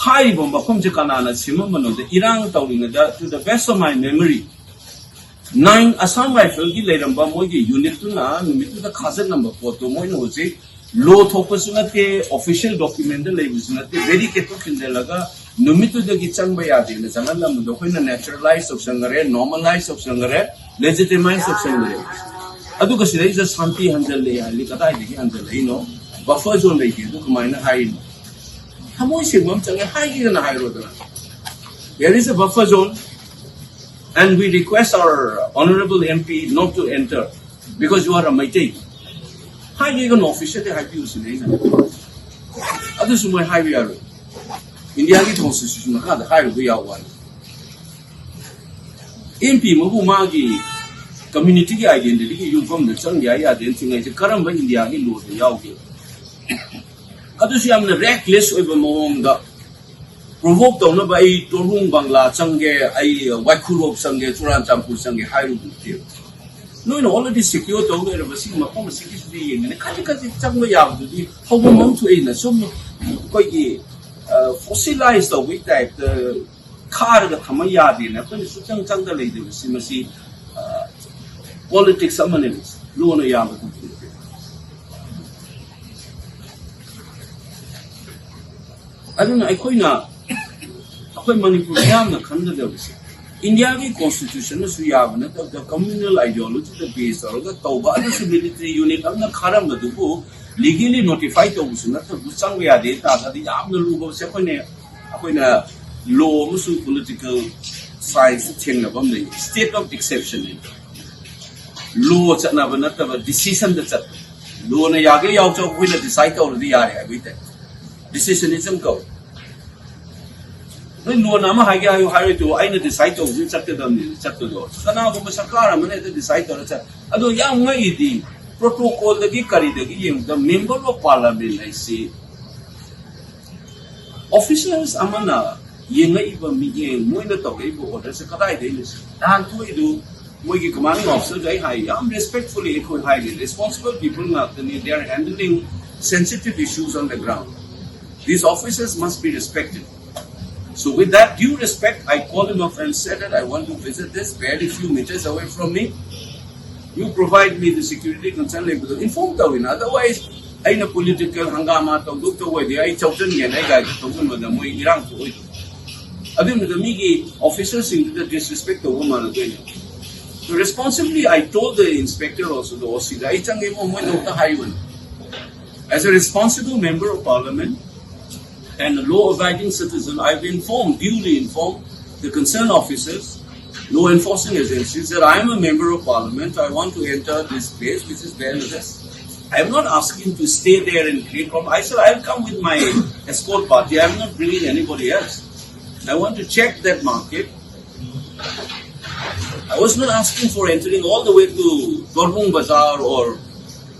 ꯍꯥꯏꯔꯤꯕ ꯃꯐꯝꯁꯦ ꯀꯅꯥꯅ ꯁꯦꯝꯃꯝꯕꯅꯣꯗ, ꯏꯔꯥꯡ ꯇꯧꯔꯤꯉꯩꯗ, to the best of my memory, nine ꯑꯁꯥꯝ ꯔꯥꯏꯐꯜꯒꯤ ꯂꯩꯔꯝꯕ ꯃꯣꯏꯒꯤ ꯌꯨꯅꯤꯠꯇꯨꯅ ꯅꯨꯃꯤꯠꯇꯨꯗ ꯈꯥꯖꯤꯜꯂꯝꯕ ꯄꯣꯠꯇꯣ ꯃꯣꯏꯅ ꯍꯧꯖꯤꯛ ꯂꯣ ꯊꯣꯛꯄꯁꯨ ꯅꯠꯇꯦ, ꯑꯣꯐꯤꯁꯤꯌꯦꯜ ꯗꯣꯀ꯭ꯌꯨꯃꯦꯟꯗ ꯂꯩꯕꯁꯨ ꯅꯠꯇꯦ, ꯕꯦꯔꯤꯀꯦꯠꯇꯨ ꯈꯤꯟꯖꯤꯜꯂꯒ ꯅꯨꯃꯤꯠꯇꯨꯗꯒꯤ ꯆꯪꯕ ꯌꯥꯗꯦꯅ ꯆꯪꯍꯜꯂꯝꯕꯗꯣ ꯑꯩꯈꯣꯏꯅ ꯅꯦꯆꯔꯦꯂꯥꯏꯁ ꯇꯧꯁꯟꯈꯔꯦ, ꯅꯣꯔꯃꯦꯂꯥꯏꯁ ꯇꯧꯁꯟꯈꯔꯦ, ꯂꯦꯖꯤꯇꯤꯃꯥꯏꯁ ꯇꯧꯁꯟꯈꯔꯦ꯫ ꯑꯗꯨꯒ ꯁꯤꯗꯩꯁꯤꯗ ꯁꯥꯟꯇꯤ ꯍꯟꯖꯜꯂꯦ ꯍꯥꯏꯔꯗꯤ ꯀꯗꯥꯏꯗꯒꯤ ꯍꯟꯖꯜꯂꯛꯏꯅꯣ? ꯕꯐꯔ ꯖꯣꯟ ꯂꯩꯇꯦ ꯑꯗꯨ ꯀꯃꯥꯏꯅ ꯍꯥꯏꯔꯤꯅꯣ? ꯊꯃꯣꯏ ꯁꯦꯡꯕ ꯑꯃ ꯆꯪꯉꯦ, ꯍꯥꯏꯒꯦꯗꯅ ꯍꯥꯏꯔꯣꯗꯅ꯫ There is a buffer zone and we request our honorable M P not to enter because you are a Meitei. ꯍꯥꯏꯒꯦꯒꯅ ꯑꯣꯐꯤꯁꯤꯌꯦꯜꯗꯤ ꯍꯥꯏꯕꯤꯌꯨ ꯁꯤꯅꯤ ꯑꯩꯅ꯫ ꯑꯗꯨꯁꯨ ꯃꯣꯏ ꯍꯥꯏꯕ ꯌꯥꯔꯣꯏ꯫ ꯏꯟꯗꯤꯌꯥꯒꯤ ꯀꯣꯟꯁꯇꯤꯇ꯭ꯌꯨꯁꯟ ꯃꯈꯥꯗ ꯍꯥꯏꯔꯨꯕ ꯌꯥꯎꯕ ꯋꯥꯅꯤ꯫ ꯑꯦꯝ ꯄꯤ ꯑꯃꯕꯨ ꯃꯥꯒꯤ ꯀꯝꯃ꯭ꯌꯨꯅꯤꯇꯤꯒꯤ ꯑꯥꯏꯗꯦꯟꯇꯤꯇꯤꯒꯤ ꯌꯨꯝꯐꯝꯗ ꯆꯪꯒꯦ ꯍꯥꯏ ꯌꯥꯗꯦꯅ ꯊꯤꯡꯉꯩꯁꯦ ꯀꯔꯝꯕ ꯏꯟꯗꯤꯌꯥꯒꯤ ꯂꯣꯗ ꯌꯥꯎꯒꯦ? ꯑꯗꯨꯁꯨ ꯌꯥꯝꯅ ꯔꯦꯛꯂꯦꯁ ꯑꯣꯏꯕ ꯃꯑꯣꯡꯗ ꯄ꯭ꯔꯣꯚꯣꯛ ꯇꯧꯅꯕ ꯑꯩ ꯇꯣꯔꯍꯨꯡ ꯕꯪꯂꯥ ꯆꯪꯒꯦ, ꯑꯩ ꯋꯥꯏꯈꯨꯔꯣꯛ ꯆꯪꯒꯦ, ꯆꯨꯔꯥꯟꯆꯥꯟꯄꯨꯔ ꯆꯪꯒꯦ ꯍꯥꯏꯔꯨꯕ ꯅꯠꯇꯦꯕ꯫ ꯅꯣꯏꯅ ꯑꯣꯜꯔꯦꯗꯤ ꯁꯦꯀ꯭ꯌꯣꯔ ꯇꯧ ꯂꯩꯔꯕ ꯁꯤꯒꯤ ꯃꯐꯝ ꯑꯁꯤꯒꯤꯁꯤꯗꯤ ꯌꯦꯡꯒꯅꯤ, ꯈꯖꯤꯛ ꯈꯖꯤꯛ ꯆꯪꯕ ꯌꯥꯕꯗꯨꯗꯤ ꯍꯧꯐꯝ ꯑꯃ ꯊꯣꯛꯏꯅ꯫ ꯁꯨꯝ ꯑꯩꯈꯣꯏꯒꯤ ꯐꯣꯁꯤꯂꯥꯏꯁ ꯇꯧꯕꯒꯤ ꯇꯥꯏꯞꯇ ꯈꯥꯔꯒ ꯊꯝꯃ ꯌꯥꯗꯦꯅ ꯑꯩꯈꯣꯏꯅ ꯁꯨꯡꯆꯪ ꯆꯪꯗ ꯂꯩꯗꯕꯁꯤ ꯃꯁꯤ ꯄꯣꯂꯤꯇꯤꯛꯁ ꯑꯃꯅꯦꯕ꯫ ꯂꯣꯅ ꯌꯥꯕ ꯊꯕꯛ ꯅꯠꯇꯦ꯫ ꯑꯗꯨꯅ ꯑꯩꯈꯣꯏꯅ, ꯑꯩꯈꯣꯏ ꯃꯅꯤꯄꯨꯔ ꯃꯤꯌꯥꯝꯅ ꯈꯪꯒꯗꯕꯁꯦ, ꯏꯟꯗꯤꯌꯥꯒꯤ ꯀꯣꯟꯁꯇꯤꯇ꯭ꯌꯨꯁꯟꯅꯁꯨ ꯌꯥꯕ ꯅꯠꯇꯕꯗ ꯀꯝꯃ꯭ꯌꯨꯅꯦꯜ ꯑꯥꯏꯗꯤꯌꯣꯂꯣꯖꯤꯗ ꯕꯦꯁ ꯇꯧꯔꯒ ꯇꯧꯕ, ꯑꯗꯨꯁꯨ ꯃꯤꯂꯤꯇꯔꯤ ꯌꯨꯅꯤꯠ ꯑꯃꯅ ꯈꯥꯔꯝꯕꯗꯨꯕꯨ ꯂꯤꯒꯦꯂꯤ ꯅꯣꯇꯤꯐꯥꯏ ꯇꯧꯕꯁꯨ ꯅꯠꯇꯕꯗꯨ ꯆꯪꯕ ꯌꯥꯗꯦ ꯇꯥꯔꯒꯗꯤ ꯌꯥꯝꯅ ꯂꯨꯕꯁꯦ꯫ ꯑꯩꯈꯣꯏꯅ, ꯑꯩꯈꯣꯏꯅ ꯂꯣ ꯑꯃꯁꯨꯡ ꯄꯣꯂꯤꯇꯤꯀꯦꯜ ꯁꯥꯏꯟꯁꯇ ꯊꯦꯡꯅꯕ ꯑꯃ ꯂꯩ, ꯁ꯭ꯇꯦꯠ ꯑꯣꯐ ꯑꯦꯛꯁꯦꯞꯁꯟ꯫ ꯂꯣ ꯆꯠꯅꯕ ꯅꯠꯇꯕ ꯗꯤꯁꯤꯁꯟꯗ ꯆꯠꯄ꯫ ꯂꯣꯅ ꯌꯥꯒꯦ ꯌꯥꯎꯆꯧ, ꯑꯩꯈꯣꯏꯅ ꯗꯤꯁꯥꯏꯠ ꯇꯧꯔꯗꯤ ꯌꯥꯔꯦ ꯍꯥꯏꯕꯒꯤ ꯇꯥꯏꯞ꯫ ꯗꯤꯁꯤꯁꯟꯅꯤꯖꯝ ꯀꯧꯏ꯫ ꯅꯣꯏ ꯂꯣꯟ ꯑꯃ ꯍꯥꯏꯒꯦ ꯍꯥꯏꯌꯨ ꯍꯥꯏꯔꯣꯏꯗꯨ, ꯑꯩꯅ ꯗꯤꯁꯥꯏꯠ ꯇꯧꯕꯗꯨ ꯆꯠꯀꯗꯕꯅꯤ, ꯆꯠꯄꯗꯣ꯫ ꯀꯅꯥꯒꯨꯝꯕ ꯁꯔꯀꯥꯔ ꯑꯃꯅ ꯍꯦꯛꯇ ꯗꯤꯁꯥꯏꯠ ꯇꯧꯔ ꯆꯠ-, ꯑꯗꯣ ꯌꯥꯝ ꯉꯛꯏꯗꯤ, ꯄ꯭ꯔꯣꯇꯣꯀꯣꯜꯗꯒꯤ ꯀꯔꯤꯗꯒꯤ ꯌꯦꯡꯕꯗ ꯃꯦꯝꯕꯔ ꯑꯣꯐ ꯄꯥꯔꯂꯥꯃꯦꯟ ꯍꯥꯏꯁꯤ ꯑꯣꯐꯤꯁꯤꯌꯦꯜꯁ ꯑꯃꯅ ꯌꯦꯡꯉꯛꯏꯕ ꯃꯤꯠꯌꯦꯡ, ꯃꯣꯏꯅ ꯇꯧꯔꯛꯏꯕ ꯑꯣꯔꯗꯔꯁꯦ ꯀꯗꯥꯏꯗꯩꯅꯣ ꯁꯤ? ꯅꯍꯥꯟ ꯊꯣꯛꯏꯗꯨ ꯃꯣꯏꯒꯤ ꯀꯃꯥꯟꯗꯤꯡ ꯑꯣꯐꯤꯁꯔꯗ ꯑꯩ ꯍꯥꯏ, ꯌꯥꯝ ꯔꯦꯁꯄꯦꯛꯐꯨꯜꯂꯤ ꯑꯩꯈꯣꯏ ꯍꯥꯏꯔꯤ, ꯔꯦꯁꯄꯣꯟꯁꯤꯕꯜ ꯄꯤꯄꯜ ꯉꯥꯛꯇꯅꯤ, they are handling sensitive issues on the ground. These officers must be respected. So with that due respect, I called him up and said that I want to visit this very few meters away from me. You provide me the security concern ꯂꯩꯕꯗꯣ inform ꯇꯧꯋꯤꯅ꯫ Otherwise ꯑꯩꯅ political ꯍꯪꯒꯥꯃꯥ ꯇꯧꯗꯣꯛ ꯇꯧꯕ ꯑꯣꯏꯗꯤ ꯑꯩ ꯆꯧꯆꯟꯒꯦꯅ ꯑꯩ ꯒꯥꯔꯤꯗ ꯊꯧꯖꯤꯟꯕꯗ ꯃꯣꯏ ꯏꯔꯥꯡ ꯊꯣꯛꯑꯣꯏꯗꯣ꯫ ꯑꯗꯨꯅ ꯃꯤꯒꯤ ꯑꯣꯐꯤꯁꯔꯁꯤꯡꯗꯨꯗ ꯗꯤꯁꯔꯦꯁꯄꯦꯛ ꯇꯧꯕ ꯃꯥꯟꯅꯗꯣꯏꯅꯦ꯫ So responsibly, I told the inspector also, the O C ꯗ ꯑꯩ ꯆꯪꯉꯦ ꯃꯣ-, ꯃꯣꯏꯗ ꯑꯝꯇ ꯍꯥꯏꯌꯨꯅ꯫ As a responsible member of parliament and a law-abiding citizen, I've informed, duly informed the concerned officers, law enforcing agencies that I am a member of parliament. I want to enter this place, which is Benares. I am not asking to stay there and create problem. I said, I'll come with my escort party. I'm not bringing anybody else. I want to check that market. I was not asking for entering all the way to Torbung Bazar or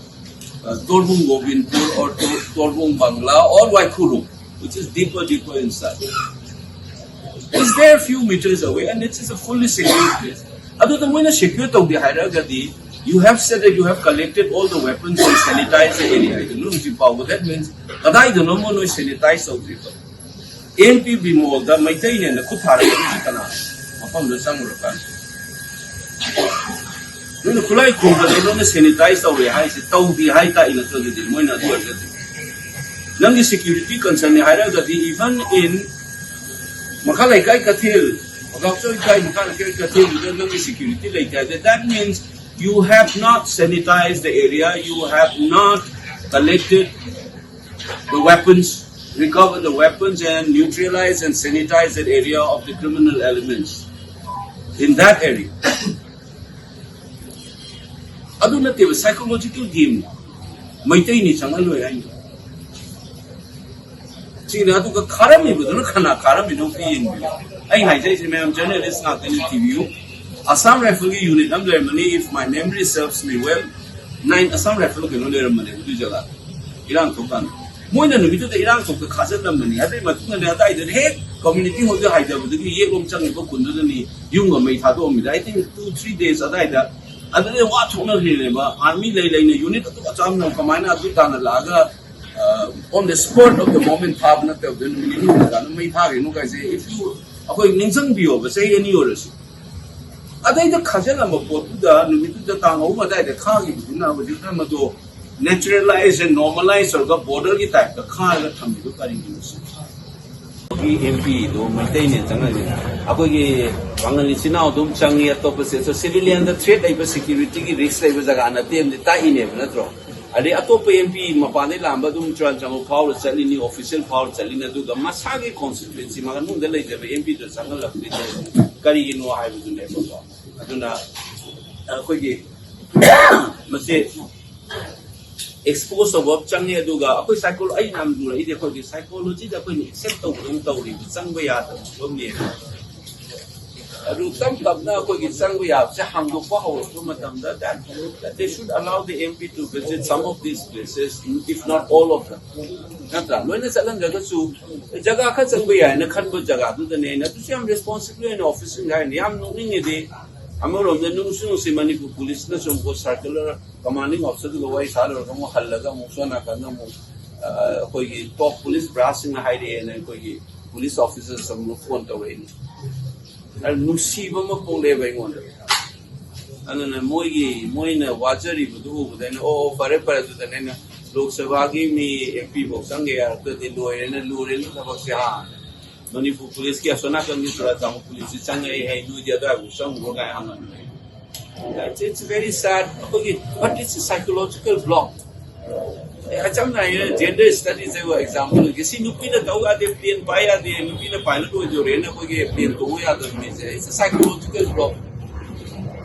uh, Torbung Gobindpur or Tor- Torbung Bangla or Waikhurum, which is deeper, deeper inside. It's there a few meters away and it is a fully secured place. ꯑꯗꯨꯗ ꯃꯣꯏꯅ secure ꯇꯧꯗꯦ ꯍꯥꯏꯔꯒꯗꯤ, you have said that you have collected all the weapons and sanitized the area. ꯍꯥꯏꯗꯤ ꯅꯣꯏ ꯍꯧꯖꯤꯛ ꯐꯥꯎꯕ, that means ꯀꯗꯥꯏꯗꯅꯣꯃ ꯅꯣꯏ sanitize ꯇꯧꯗ꯭ꯔꯤꯕ? M P ꯕꯤꯃꯣꯜꯗ ꯃꯩꯇꯩꯅꯦꯅ ꯈꯨꯠ ꯊꯥꯔꯛꯄꯗꯨꯗꯤ ꯀꯅꯥ? ꯃꯐꯝꯗꯨ ꯆꯪꯉꯨꯔꯀꯥꯟꯗ ꯅꯣꯏꯅ ꯈꯨꯠꯂꯥꯏ ꯈꯨꯝꯕꯗ ꯅꯣꯏꯅ sanitize ꯇꯧꯔꯦ ꯍꯥꯏꯁꯦ ꯇꯧꯗꯦ ꯍꯥꯏ ꯇꯥꯛꯏ ꯅꯠꯇ꯭ꯔꯣ? ꯑꯗꯨꯗꯤ ꯃꯣꯏꯅ ꯑꯗꯨ ꯑꯣꯏꯔꯒꯗꯤ ꯅꯪꯒꯤ security concernꯅꯦ ꯍꯥꯏꯔꯒꯗꯤ, even in ꯃꯈꯥ ꯂꯩꯀꯥꯏ ꯀꯩꯊꯦꯜ, ꯃꯒꯥꯎꯆꯧ ꯏꯀꯥꯏ ꯃꯈꯥ ꯂꯩꯀꯥꯏ ꯀꯩꯊꯦꯜꯗꯨꯗ ꯅꯪꯒꯤ security ꯂꯩꯇꯦ ꯍꯥꯏꯗꯤ, that means you have not sanitized the area, you have not collected the weapons, recover the weapons and neutralize and sanitize that area of the criminal elements in that area. ꯑꯗꯨ ꯅꯠꯇꯦꯕ, psychological game. ꯃꯩꯇꯩꯅꯤ ꯆꯪꯍꯜꯂꯣꯏ ꯍꯥꯏꯅꯤ꯫ ꯁꯤꯅ ꯑꯗꯨꯒ ꯈꯥꯔꯝꯃꯤꯕꯗꯨꯅ ꯀꯅꯥ ꯈꯥꯔꯝꯃꯤꯅꯣ ꯑꯝꯇ ꯌꯦꯡꯕꯤꯌꯨ꯫ ꯑꯩ ꯍꯥꯏꯖꯔꯤꯁꯦ ꯃꯌꯥꯝ journalist ꯉꯥꯛꯇꯅꯤ, ꯊꯤꯕꯤꯌꯨ꯫ Assam Rifleꯒꯤ unit ꯑꯃ ꯂꯩꯔꯝꯃꯅꯤ, if my memory serves me well, nine Assam Rifle ꯀꯩꯅꯣ ꯂꯩꯔꯝꯕꯅꯦ ꯑꯗꯨꯏ ꯖꯒꯥꯗ, ꯏꯔꯥꯡ ꯊꯣꯛꯀꯥꯟꯗ꯫ ꯃꯣꯏꯅ ꯅꯨꯃꯤꯠꯇꯨꯗ ꯏꯔꯥꯡ ꯊꯣꯛꯇ ꯈꯥꯖꯤꯜꯂꯝꯕꯅꯤ꯫ ꯑꯗꯨꯏ ꯃꯇꯨꯡꯗꯅꯦ ꯑꯗꯥꯏꯗꯅ ꯍꯦꯛ community hallꯗ ꯍꯥꯏꯗꯕꯗꯒꯤ ꯌꯦꯠꯂꯣꯝ ꯆꯪꯉꯤꯕ ꯈꯨꯟꯗꯨꯗꯅꯤ ꯌꯨꯝꯒ ꯃꯩ ꯊꯥꯗꯣꯛꯑꯝꯃꯤꯗ꯫ I think two three days ꯑꯗꯥꯏꯗ ꯑꯗꯨꯗꯩ ꯋꯥ ꯊꯣꯛꯅꯈ꯭ꯔꯤꯅꯦꯕ꯫ Army ꯂꯩ ꯂꯩꯅ unit ꯑꯗꯨ ꯑꯆꯥꯝꯅ ꯀꯃꯥꯏꯅ ꯑꯗꯨ ꯇꯥꯟꯅ ꯂꯥꯛꯑꯒ, ꯑ, on the spot of the moment ꯐꯥꯕ ꯅꯠꯇꯕꯗ ꯅꯨꯃꯤꯠ ꯅꯤꯅꯤ ꯍꯨꯝꯅꯤ ꯀꯥꯟꯗ ꯃꯩ ꯊꯥꯈ꯭ꯔꯤꯅꯣ ꯀꯥꯏꯁꯦ, if you, ꯑꯩꯈꯣꯏ ꯅꯤꯡꯁꯤꯡꯕꯤꯌꯣꯕ, ꯆꯍꯤ ꯑꯅꯤ ꯑꯣꯏꯔꯁꯨ꯫ ꯑꯗꯩꯗ ꯈꯥꯖꯤꯜꯂꯝꯕ ꯄꯣꯠꯇꯨꯗ ꯅꯨꯃꯤꯠꯇꯨꯗ ꯇꯥꯡ ꯑꯍꯨꯝ ꯑꯗꯥꯏꯗ ꯊꯥꯈꯤꯕꯗꯨꯅ ꯍꯧꯖꯤꯛꯅ ꯃꯗꯨ neutralize and normalize ꯇꯧꯔꯒ borderꯒꯤ typeꯇ ꯈꯥꯔꯒ ꯊꯝꯃꯤꯗꯨ ꯀꯔꯤꯒꯤꯅꯣ ꯁꯤꯅꯤ꯫ ꯑꯦꯝ ꯄꯤꯗꯣ ꯃꯩꯇꯩꯅꯦ ꯆꯪꯉꯛꯏꯁꯦ꯫ ꯑꯩꯈꯣꯏꯒꯤ ꯄꯥꯡꯒꯜ ꯏꯆꯤꯟ ꯏꯅꯥꯎ ꯑꯗꯨꯝ ꯆꯪꯉꯤ, ꯑꯇꯣꯞꯄ state꯫ So civilianꯗ threat ꯂꯩꯕ, securityꯒꯤ risk ꯂꯩꯕ ꯖꯒꯥ ꯅꯠꯇꯦ ꯑꯃꯗꯤ ꯇꯥꯛꯏꯅꯦꯕ, ꯅꯠꯇ꯭ꯔꯣ? ꯑꯗꯩ ꯑꯇꯣꯞꯄ ꯑꯦꯝ ꯄꯤ ꯃꯄꯥꯟꯗꯩ ꯂꯥꯛꯑꯝꯕ ꯑꯗꯨꯝ ꯆꯨꯔꯥꯆꯥꯟꯄꯨꯔ ꯐꯥꯎꯔ ꯆꯠꯂꯤꯅꯤ, official ꯐꯥꯎꯔ ꯆꯠꯂꯤꯅꯤ, ꯑꯗꯨꯒ ꯃꯁꯥꯒꯤ constituency ꯃꯅꯨꯡꯗ ꯂꯩꯖꯕ ꯑꯦꯝ ꯄꯤꯗꯨ ꯆꯪꯍꯜꯂꯛꯇ꯭ꯔꯤꯁꯦ ꯀꯔꯤꯒꯤꯅꯣ ꯍꯥꯏꯕꯗꯨꯅꯦꯕꯀꯣ꯫ ꯑꯗꯨꯅ ꯑꯩꯈꯣꯏꯒꯤ ꯃꯁꯤ expose ꯇꯧꯕ ꯑꯃ ꯆꯪꯉꯦ꯫ ꯑꯗꯨꯒ ꯑꯩꯈꯣꯏ psycholo-, ꯑꯩꯅ ꯌꯥꯝ ꯂꯨꯔꯛꯏꯗꯤ ꯑꯩꯈꯣꯏꯒꯤ psychologyꯗ ꯑꯩꯈꯣꯏꯅ accept ꯇꯧꯕꯗꯧꯅ ꯇꯧꯔꯤꯕ, ꯆꯪꯕ ꯌꯥꯗꯕ ꯐꯤꯕꯝꯅꯦꯕ꯫ ꯑꯗꯨ ꯇꯞ ꯇꯞꯅ ꯑꯩꯈꯣꯏꯒꯤ ꯆꯪꯕ ꯌꯥꯕꯁꯦ ꯍꯥꯡꯗꯣꯛꯄ ꯍꯧꯔꯛꯄ ꯃꯇꯝꯗ, that they should allow the M P to visit some of these places, if not all of them. ꯅꯠꯇ꯭ꯔꯥ? ꯂꯣꯏꯅ ꯆꯠꯍꯟꯗ꯭ꯔꯒꯁꯨ ꯖꯒꯥ ꯈꯔ ꯆꯪꯕ ꯌꯥꯏꯅ ꯈꯟꯕ ꯖꯒꯥꯗꯨꯗꯅꯦ ꯑꯩꯅ, ꯑꯗꯨꯁꯨ ꯌꯥꯝ ꯔꯦꯁꯄꯣꯟꯁꯤꯕꯜ ꯑꯣꯏꯅ ꯑꯣꯐꯤꯁꯤꯡ ꯍꯥꯏꯅ ꯌꯥꯝ ꯅꯣꯛꯅꯤꯡꯉꯦꯗꯤ꯫ ꯑꯃꯔꯣꯝꯗ ꯅꯨꯡꯁꯨ ꯅꯨꯡꯁꯤ, ꯃꯅꯤꯄꯨꯔ ꯄꯨꯂꯤꯁꯅꯁꯨ ꯑꯃꯨꯛ ꯁꯥꯔꯀꯨꯂꯔ ꯀꯃꯥꯟꯗꯤꯡ ꯑꯣꯐꯤꯁꯔꯗꯨꯒ ꯋꯥꯔꯤ ꯁꯥ ꯂꯣꯏꯔꯒ ꯑꯃꯨꯛ ꯍꯜꯂꯒ ꯑꯃꯨꯛ ꯁꯣꯝ ꯅꯥꯀꯟꯗ ꯑꯃꯨꯛ ꯑ, ꯑꯩꯈꯣꯏꯒꯤ ꯇꯣꯞ ꯄꯨꯂꯤꯁ ꯕ꯭ꯔꯥꯟꯁꯁꯤꯡꯅ ꯍꯥꯏꯔꯛꯑꯦꯅ ꯑꯩꯈꯣꯏꯒꯤ ꯄꯨꯂꯤꯁ ꯑꯣꯐꯤꯁꯔꯁ ꯑꯃꯨꯛ ꯐꯣꯟ ꯇꯧꯔꯛꯏꯅꯤ꯫ ꯑꯗꯨ ꯅꯨꯡꯁꯤꯕ ꯑꯃ ꯄꯣꯛꯂꯛꯑꯦꯕ ꯑꯩꯉꯣꯟꯗ꯫ ꯑꯗꯨꯅ ꯃꯣꯏꯒꯤ, ꯃꯣꯏꯅ ꯋꯥꯖꯔꯤꯕꯗꯨ ꯎꯕꯗ ꯑꯩꯅ, "ꯑꯣ, ꯑꯣ, ꯐꯔꯦ, ꯐꯔꯦ," ꯑꯗꯨꯗꯅ ꯑꯩꯅ ꯂꯣꯛ ꯁꯚꯥꯒꯤ ꯃꯤ M P ꯐꯥꯎ ꯆꯪꯒꯦ ꯌꯥꯔꯛꯇ꯭ꯔꯗꯤ ꯂꯣꯏꯔꯦꯅ, ꯂꯨꯔꯦꯅ ꯊꯕꯛꯁꯦ꯫ ꯑꯥ, ꯃꯅꯤꯄꯨꯔ ꯄꯨꯂꯤꯁꯀꯤ ꯑꯁꯣꯝ ꯅꯥꯀꯟꯒꯤ ꯆꯨꯔꯥꯆꯥꯟꯄꯨꯔ ꯄꯨꯂꯤꯁꯁꯤ ꯆꯪꯉꯛꯑꯦ ꯍꯥꯏ, ꯅꯣꯏꯗꯤ ꯑꯗꯨꯋꯥꯏꯐꯥꯎ ꯆꯪꯉꯨꯔꯣ ꯀꯥꯏꯅ ꯍꯪꯉꯛꯑꯦ꯫ It's, it's very sad. ꯑꯩꯈꯣꯏꯒꯤ, but it's a psychological block. ꯑꯦ, ꯆꯝꯅ ꯍꯥꯏꯔꯦ, ꯖꯦꯟꯗꯔ ꯁ꯭ꯇꯗꯤꯁ ꯍꯥꯏꯕ ꯑꯦꯛꯖꯥꯝꯄꯜꯒꯤ, ꯁꯤ ꯅꯨꯄꯤꯅ ꯇꯧ ꯌꯥꯗꯦ, ꯄ꯭ꯂꯦꯟ ꯄꯥꯏ ꯌꯥꯗꯦ, ꯅꯨꯄꯤꯅ ꯄꯥꯏꯂꯠ ꯑꯣꯏꯗꯣꯔꯦꯅ ꯑꯩꯈꯣꯏꯒꯤ ꯄ꯭ꯂꯦꯟ ꯇꯣꯡꯕ ꯌꯥꯗꯕ ꯃꯤꯁꯦ, it's a psychological block.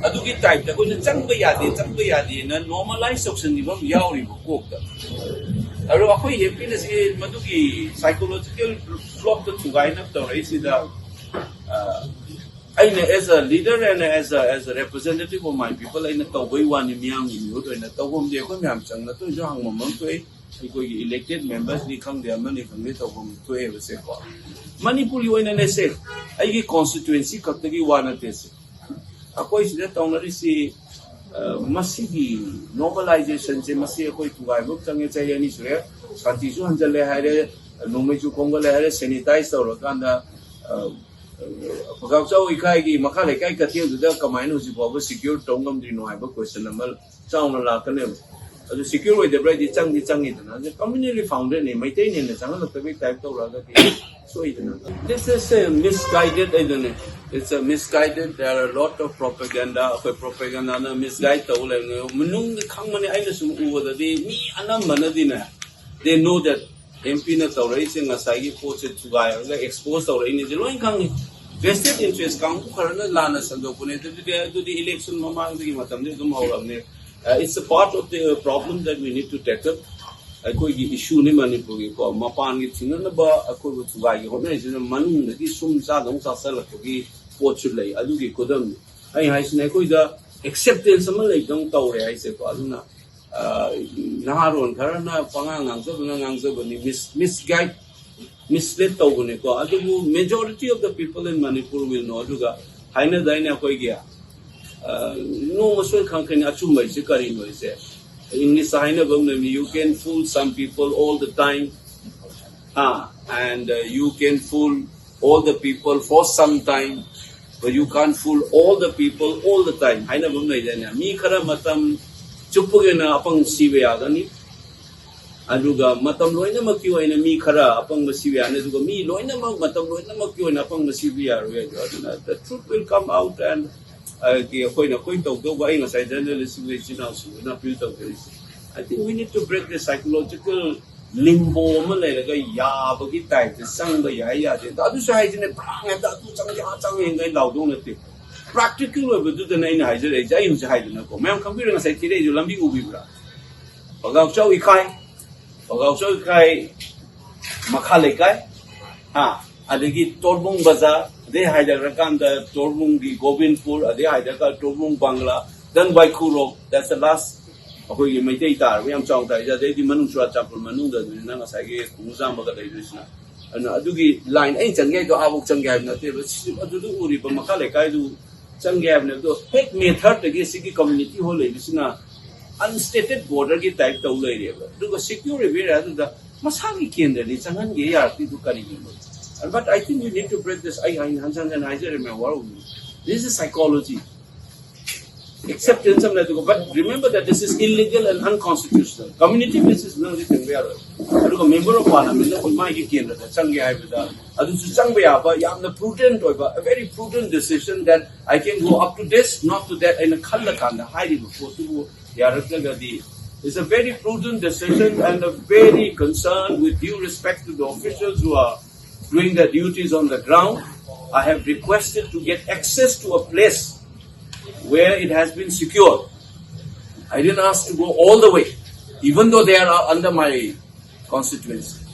ꯑꯗꯨꯒꯤ ꯇꯥꯏꯞꯇ ꯑꯩꯈꯣꯏꯅ ꯆꯪꯕ ꯌꯥꯗꯦ, ꯆꯪꯕ ꯌꯥꯗꯦꯅ ꯅꯣꯔꯃꯦꯂꯥꯏꯁ ꯇꯧꯁꯟꯈꯤꯕ ꯑꯃ ꯌꯥꯎꯔꯤꯕ ꯀꯣꯛꯇ꯫ ꯑꯗꯣ ꯑꯩꯈꯣꯏ ꯍꯦꯄꯤꯅꯦꯁꯀꯤ ꯃꯗꯨꯒꯤ ꯁꯥꯏꯀꯣꯂꯣꯖꯤꯀꯦꯜ ꯕ꯭ꯂꯣꯛꯇ ꯊꯨꯒꯥꯏꯅꯕ ꯇꯧꯔꯛꯏꯁꯤꯗ, ꯑ, ꯑꯩꯅ as a leader and as a, as a representative of my people, ꯑꯩꯅ ꯇꯧꯕꯩ ꯋꯥꯅꯤ, ꯃꯤꯌꯥꯝꯒꯤ ꯃꯤꯍꯨꯠ ꯑꯣꯏꯅ ꯇꯧꯐꯝꯗꯤ ꯑꯩꯈꯣꯏ ꯃꯌꯥꯝ ꯆꯪꯅ ꯇꯧꯔꯤꯁꯨ ꯍꯪꯐꯝ ꯑꯃ ꯊꯣꯛꯏ꯫ ꯑꯩꯈꯣꯏꯒꯤ ꯏꯂꯦꯛꯇꯦꯠ ꯃꯦꯝꯕꯔꯁꯅꯤ ꯈꯪꯗꯦ, ꯑꯃꯅꯤ ꯈꯪꯗꯦ, ꯇꯧꯐꯝ ꯊꯣꯛꯑꯦꯕꯁꯦꯀꯣ꯫ ꯃꯅꯤꯄꯨꯔꯒꯤ ꯑꯣꯏꯅꯅꯦꯁꯦ, ꯑꯩꯒꯤ ꯀꯣꯟꯁꯇꯤꯇ꯭ꯋꯦꯟꯁꯤ ꯈꯛꯇꯒꯤ ꯋꯥ ꯅꯠꯇꯦꯁꯦ꯫ ꯑꯩꯈꯣꯏ ꯁꯤꯗ ꯇꯧꯅꯔꯤꯁꯤ, ꯑ, ꯃꯁꯤꯒꯤ ꯅꯣꯔꯃꯦꯂꯥꯏꯖꯦꯁꯟꯁꯦ, ꯃꯁꯤ ꯑꯩꯈꯣꯏ ꯊꯨꯒꯥꯏꯕ ꯑꯃ ꯆꯪꯉꯦ꯫ ꯆꯍꯤ ꯑꯅꯤ ꯁꯨꯔꯦ, ꯁꯥꯟꯇꯤꯁꯨ ꯍꯟꯖꯜꯂꯦ ꯍꯥꯏꯔꯦ, ꯅꯣꯡꯃꯩꯁꯨ ꯈꯣꯝꯒꯠꯂꯦ ꯍꯥꯏꯔꯦ, ꯁꯦꯅꯤꯇꯥꯏꯁ ꯇꯧꯔꯀꯥꯟꯗ, ꯑ, ꯐꯒꯥꯎꯆꯥꯎ ꯏꯀꯥꯏꯒꯤ ꯃꯈꯥ ꯂꯩꯀꯥꯏ ꯀꯩꯊꯦꯜꯗꯨꯗ ꯀꯃꯥꯏꯅ ꯍꯧꯖꯤꯛ ꯐꯥꯎꯕ ꯁꯤꯀ꯭ꯌꯣꯔ ꯇꯧ ꯉꯝꯗ꯭ꯔꯤꯅꯣ ꯍꯥꯏꯕ ꯀꯣꯏꯁꯟ ꯑꯃ ꯆꯥꯎꯅ ꯂꯥꯛꯀꯅꯦꯕ꯫ ꯑꯗꯨ ꯁꯤꯀ꯭ꯌꯣꯔ ꯑꯣꯏꯗꯕ꯭ꯔꯥ ꯍꯥꯏꯗꯤ ꯆꯪꯗꯤ ꯆꯪꯉꯤꯗꯅ, ꯑꯗꯨ ꯀꯝꯃ꯭ꯌꯨꯅꯤꯇꯤ ꯐꯥꯎꯟꯗꯔꯅꯤ, ꯃꯩꯇꯩꯅ ꯍꯦꯟꯅ ꯆꯪꯍꯜꯂꯛꯇꯕꯒꯤ ꯇꯥꯏꯞ ꯇꯧꯔꯛꯑꯒꯗꯤ ꯁꯣꯏꯗꯅ꯫ This is a misguided, ꯍꯥꯏꯗꯨꯅꯦ, it's a misguided, there are a lot of propaganda. ꯑꯩꯈꯣꯏ ꯄ꯭ꯔꯣꯄꯦꯒꯟꯗꯥꯅ ꯃꯤꯁꯒꯥꯏꯗ ꯇꯧ ꯂꯩꯕꯅꯦ꯫ ꯃꯅꯨꯡꯗ ꯈꯪꯕꯅꯦ, ꯑꯩꯅ ꯁꯨꯝ ꯎꯕꯗꯗꯤ ꯃꯤ ꯑꯅꯝꯕꯅꯗꯤꯅꯦ, they know that M P ꯅ ꯇꯧꯔꯛꯏꯁꯦ ꯉꯁꯥꯏꯒꯤ ꯄꯣꯠꯁꯦ ꯊꯨꯒꯥꯏꯔꯒ ꯑꯦꯛꯁꯄꯣꯖ ꯇꯧꯔꯛꯏꯅꯦꯁꯦ ꯂꯣꯏ ꯈꯪꯉꯤ꯫ ꯚꯦꯁꯇꯦꯠ ꯏꯟꯇꯔꯦꯁ ꯀꯥꯡꯕꯨ ꯈꯔꯅ ꯂꯥꯟꯅ ꯁꯟꯗꯣꯛꯄꯅꯦ꯫ ꯑꯗꯨꯗꯤ, ꯑꯗꯨꯗꯤ ꯏꯂꯦꯛꯁꯟ ꯃꯃꯥꯡꯗꯒꯤ ꯃꯇꯝꯗꯤ ꯑꯗꯨꯝ ꯍꯧꯔꯕꯅꯦ꯫ Uh, it's a part of the problem that we need to tackle. ꯑꯩꯈꯣꯏꯒꯤ ꯏꯁꯨꯅꯤ ꯃꯅꯤꯄꯨꯔꯒꯤꯀꯣ꯫ ꯃꯄꯥꯟꯒꯤ ꯊꯤꯡꯅꯅꯕ ꯑꯩꯈꯣꯏꯕꯨ ꯊꯨꯒꯥꯏꯒꯦ ꯍꯣꯠꯅꯔꯤꯁꯤꯅ ꯃꯅꯨꯡꯗꯒꯤ ꯁꯨꯝ ꯆꯥꯗꯧ ꯆꯥꯁꯜꯂꯛꯄꯒꯤ ꯄꯣꯠꯁꯨ ꯂꯩ꯫ ꯑꯗꯨꯒꯤ ꯈꯨꯗꯝꯅꯤ ꯑꯩ ꯍꯥꯏꯁꯤꯅ, ꯑꯩꯈꯣꯏꯗ ꯑꯦꯛꯁꯦꯞꯇꯦꯟꯁ ꯑꯃ ꯂꯩꯗꯧ ꯇꯧꯔꯦ ꯍꯥꯏꯁꯦꯀꯣ꯫ ꯑꯗꯨꯅ ꯑ, ꯅꯍꯥꯔꯣꯟ ꯈꯔꯅ ꯄꯉꯥꯡ ꯉꯥꯡꯖꯕꯅ ꯉꯥꯡꯖꯕꯅꯤ, ꯃꯤꯁ ꯃꯤꯁꯒꯥꯏꯗ, ꯃꯤꯁꯂꯤꯗ ꯇꯧꯕꯅꯤꯀꯣ꯫ ꯑꯗꯨꯕꯨ majority of the people in Manipur will know꯫ ꯑꯗꯨꯒ ꯍꯥꯏꯅꯗꯥꯏꯅꯦ ꯑꯩꯈꯣꯏꯒꯤ, ꯑ, ꯅꯣꯡꯃ ꯁꯣꯏ ꯈꯪꯉꯛꯀꯅꯤ ꯑꯆꯨꯝꯕ ꯍꯥꯏꯁꯦ ꯀꯔꯤꯅꯣ ꯍꯥꯏꯁꯦ꯫ ꯏꯪꯂꯤꯁꯇ ꯍꯥꯏꯅꯕ ꯑꯃ ꯂꯩꯕꯅꯤ, "You can fool some people all the time, ah, and uh, you can fool all the people for some time, but you can't fool all the people all the time" ꯍꯥꯏꯅꯕ ꯑꯃ ꯂꯩꯗꯥꯏꯅꯦ꯫ ꯃꯤ ꯈꯔ ꯃꯇꯝ ꯆꯨꯞꯄꯒꯤ ꯑꯣꯏꯅ ꯑꯄꯪ ꯁꯤꯕ ꯌꯥꯒꯅꯤ, ꯑꯗꯨꯒ ꯃꯇꯝ ꯂꯣꯏꯅꯃꯛꯀꯤ ꯑꯣꯏꯅ ꯃꯤ ꯈꯔ ꯑꯄꯪꯕ ꯁꯤꯕ ꯌꯥꯅꯤ, ꯑꯗꯨꯒ ꯃꯤ ꯂꯣꯏꯅꯃꯛ ꯃꯇꯝ ꯂꯣꯏꯅꯃꯛꯀꯤ ꯑꯣꯏꯅ ꯑꯄꯪꯕ ꯁꯤꯕ ꯌꯥꯔꯣꯏ꯫ ꯑꯗꯨ ꯑꯗꯨꯅ the truth will come out, and ꯑꯩꯈꯣꯏꯅ ꯑꯩꯈꯣꯏ ꯇꯧꯗꯧꯕ, ꯑꯩ ꯉꯁꯥꯏ ꯖꯔꯅꯦꯂꯤꯁꯁꯤꯡ ꯏꯆꯤꯟ ꯏꯅꯥꯎꯁꯤꯡꯗꯨꯅ appeal ꯇꯧꯖꯔꯤꯁꯦ꯫ I think we need to break the psychological limbo ꯑꯃ ꯂꯩꯔꯒ ꯌꯥꯕꯒꯤ ꯇꯥꯏꯞꯇ ꯆꯪꯕ ꯌꯥꯏ ꯌꯥꯗꯦ ꯑꯗꯣ ꯑꯗꯨꯁꯨ ꯍꯥꯏꯁꯤꯅꯦ, ꯄ꯭ꯔꯥꯡ ꯍꯦꯛꯇ ꯑꯗꯨ ꯆꯪꯒꯦ ꯑꯥ ꯆꯪꯒꯦꯅ ꯑꯩ ꯂꯥꯎꯗꯧ ꯅꯠꯇꯦ꯫ ꯄ꯭ꯔꯥꯛꯇꯤꯀꯦꯜ ꯑꯣꯏꯕꯗꯨꯗꯅ ꯑꯩꯅ ꯍꯥꯏꯖꯔꯛꯏꯁꯦ꯫ ꯑꯩ ꯍꯧꯖꯤꯛ ꯍꯥꯏꯗꯅꯀꯣ, ꯃꯌꯥꯝ ꯈꯪꯕꯤꯔꯦ, ꯉꯁꯥꯏ ꯊꯤꯔꯛꯏꯁꯦ ꯂꯝꯕꯤ ꯎꯕꯤꯕ꯭ꯔꯥ? ꯄꯒꯥꯎꯆꯧ ꯏꯀꯥꯏ, ꯄꯒꯥꯎꯆꯧ ꯏꯀꯥꯏ ꯃꯈꯥ ꯂꯩꯀꯥꯏ, ꯍꯥ, ꯑꯗꯒꯤ ꯇꯣꯔꯕꯨꯡ ꯕꯖꯥꯔ, ꯑꯗꯩ ꯍꯥꯏꯊꯈ꯭ꯔꯀꯥꯟꯗ ꯇꯣꯔꯕꯨꯡꯒꯤ ꯒꯣꯕꯤꯟꯄꯨꯔ, ꯑꯗꯩ ꯍꯥꯏꯊꯔꯀꯥꯟꯗ ꯇꯣꯔꯕꯨꯡ Bangla, then ꯋꯥꯏꯈꯨꯔꯣꯛ, that's the last꯫ ꯑꯩꯈꯣꯏꯒꯤ ꯃꯩꯇꯩ ꯇꯥꯔꯕ ꯌꯥꯝ ꯆꯥꯎꯅ ꯇꯥꯔꯤꯁꯦ꯫ ꯑꯗꯩꯗꯤ ꯃꯅꯨꯡ ꯆꯨꯔꯥꯆꯥꯟꯄꯨꯔ ꯃꯅꯨꯡꯗ ꯑꯗꯨꯅꯤꯅ ꯉꯁꯥꯏꯒꯤ ꯈꯣꯡꯖꯥꯝꯕꯒ ꯂꯩꯗꯣꯏꯁꯤꯅ꯫ ꯑꯗꯨꯅ ꯑꯗꯨꯒꯤ ꯂꯥꯏꯟ ꯑꯩꯅ ꯆꯪꯒꯦ ꯍꯥꯏꯗꯣ ꯑꯥꯐꯥꯎ ꯆꯪꯒꯦ ꯍꯥꯏꯕ ꯅꯠꯇꯦꯕ꯫ ꯁꯤ ꯑꯗꯨꯗ ꯎꯔꯤꯕ ꯃꯈꯥ ꯂꯩꯀꯥꯏꯗꯨ ꯆꯪꯒꯦ ꯍꯥꯏꯕꯅꯦ꯫ ꯑꯗꯣ ꯍꯦꯛ ꯃꯦ ꯊꯥꯔꯠꯇꯒꯤ ꯁꯤꯒꯤ ꯀꯝꯃ꯭ꯌꯨꯅꯤꯇꯤ ꯍꯣꯜ ꯂꯩꯕꯁꯤꯅ ꯑꯟꯁ꯭ꯇꯦꯇꯦꯗ ꯕꯣꯔꯗꯔꯒꯤ ꯇꯥꯏꯞ ꯇꯧ ꯂꯩꯔꯦꯕ꯫ ꯑꯗꯨꯒ ꯁꯦꯀ꯭ꯌꯨꯔ ꯑꯦꯔꯤꯌꯥꯗꯨꯗ ꯃꯁꯥꯒꯤ ꯀꯦꯟꯗ꯭ꯔꯗꯤ ꯆꯪꯍꯟꯒꯦ ꯌꯥꯔꯛꯇ꯭ꯔꯤꯗꯨ ꯀꯔꯤꯒꯤꯅꯣ? But I think we need to break this. ꯑꯩ ꯍꯥꯏꯅ ꯍꯟꯖꯟ ꯍꯟꯖꯟ ꯍꯥꯏꯖꯔꯦ ꯃꯌꯥꯝ ꯋꯥꯔꯧꯕꯤꯒꯅꯨ꯫ This is psychology. Acceptance ꯑꯃ ꯂꯩ꯫ ꯑꯗꯨꯒ but remember that this is illegal and unconstitutional. Community basis ꯅ ꯍꯧꯖꯤꯛ ꯊꯤꯡꯕ ꯌꯥꯔꯣꯏ꯫ ꯑꯗꯨꯒ member of parliament ꯅ ꯃꯥꯒꯤ ꯀꯦꯟꯗ꯭ꯔꯗ ꯆꯪꯒꯦ ꯍꯥꯏꯕꯗ ꯑꯗꯨꯁꯨ ꯆꯪꯕ ꯌꯥꯕ ꯌꯥꯝꯅ prudent ꯑꯣꯏꯕ, a very prudent decision that I can go up to this, not to that ꯍꯥꯏꯅ ꯈꯜꯂꯀꯥꯟꯗ ꯍꯥꯏꯔꯤꯕ ꯄꯣꯠꯇꯨꯕꯨ ꯌꯥꯔꯛꯇ꯭ꯔꯒꯗꯤ, it's a very prudent decision and a very concern with due respect to the officials who are doing their duties on the ground. I have requested to get access to a place where it has been secured. I didn't ask to go all the way, even though they are under my constituency.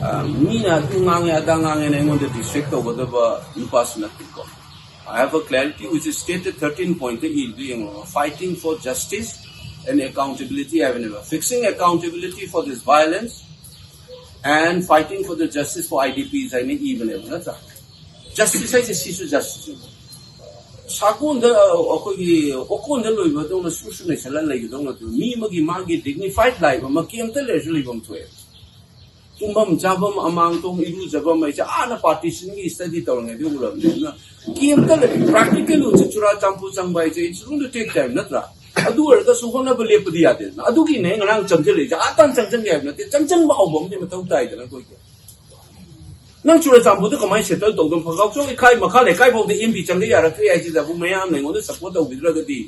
ꯑ, ꯃꯤꯅ ꯑꯗꯨ ꯉꯥꯡꯉꯦ ꯑꯗꯥ ꯉꯥꯡꯉꯦꯅ ꯑꯩꯉꯣꯟꯗ distract ꯇꯧꯒꯗꯕ ꯅꯨꯄꯥꯁꯨ ꯅꯠꯇꯦꯀꯣ꯫ I have a clarity which is stated thirteen point ꯏꯕꯗꯨ ꯌꯦꯡꯉꯣ, fighting for justice and accountability ꯍꯥꯏꯕꯅꯦꯕ, fixing accountability for this violence and fighting for the justice for I D Ps ꯍꯥꯏꯅ ꯏꯕꯅꯦꯕ, ꯅꯠꯇ꯭ꯔꯥ? Justice ꯍꯥꯏꯁꯦ ꯁꯤꯁꯨ justice꯫ ꯁꯥꯒꯣꯟꯗ, ꯑ, ꯑꯩꯈꯣꯏꯒꯤ ꯑꯣꯀꯣꯟꯗ ꯂꯣꯏꯕꯗꯧꯅ ꯁꯨꯔ ꯁꯨꯔ ꯅꯩꯁꯜꯂ ꯂꯩꯒꯗꯧ ꯅꯠꯇꯦ꯫ ꯃꯤ ꯑꯃꯒꯤ ꯃꯥꯒꯤ dignified life ꯑꯃ ꯀꯦꯝꯇ ꯂꯩꯔꯁꯨ ꯂꯩꯐꯝ ꯊꯣꯛꯑꯦ꯫ ꯇꯨꯝꯐꯝ ꯆꯥꯐꯝ, ꯑꯃꯥꯡ ꯊꯣꯡ, ꯏꯔꯨꯖꯐꯝ ꯍꯥꯏꯁꯦ ꯑꯥꯅ partition ꯒꯤ study ꯇꯧꯔꯤꯉꯩꯗ ꯎꯔꯕꯅꯤꯅ ꯀꯦꯝꯇ ꯂꯩ꯫ Practical ꯑꯣꯏꯁꯨ ꯆꯨꯔꯥꯆꯥꯟꯄꯨꯔ ꯆꯪꯕ ꯍꯥꯏꯁꯦ it's going to take time, ꯅꯠꯇ꯭ꯔꯥ? ꯑꯗꯨ ꯑꯣꯏꯔꯒꯁꯨ ꯍꯣꯠꯅꯕ ꯂꯦꯞꯄꯗꯤ ꯌꯥꯗꯦꯗꯅ꯫ ꯑꯗꯨꯒꯤꯅꯦ ꯉꯔꯥꯡ ꯆꯪꯁꯤꯜꯂꯛꯏꯁꯦ꯫ ꯑꯥ ꯇꯥꯟ ꯆꯪꯁꯤꯟꯒꯦ ꯍꯥꯏꯕ ꯅꯠꯇꯦ, ꯆꯪꯁꯤꯟꯕ ꯍꯧꯕ ꯑꯃꯗꯤ ꯃꯊꯧ ꯇꯥꯏꯗꯅ ꯑꯩꯈꯣꯏꯒꯤ꯫ ꯅꯪ ꯆꯨꯔꯥꯆꯥꯟꯄꯨꯔꯗ ꯀꯃꯥꯏꯅ settle ꯇꯧꯗꯣꯏꯅꯣ? ꯐꯒꯥꯎꯆꯧ ꯏꯈꯥꯏ ꯃꯈꯥ ꯂꯩꯀꯥꯏ ꯐꯥꯎꯗ ꯑꯦꯝ ꯄꯤ ꯆꯪꯒꯦ ꯌꯥꯔꯛꯇ꯭ꯔꯦ ꯍꯥꯏꯁꯤꯗꯕꯨ ꯃꯌꯥꯝꯅ ꯑꯩꯉꯣꯟꯗ support ꯇꯧꯕꯤꯗ꯭ꯔꯒꯗꯤ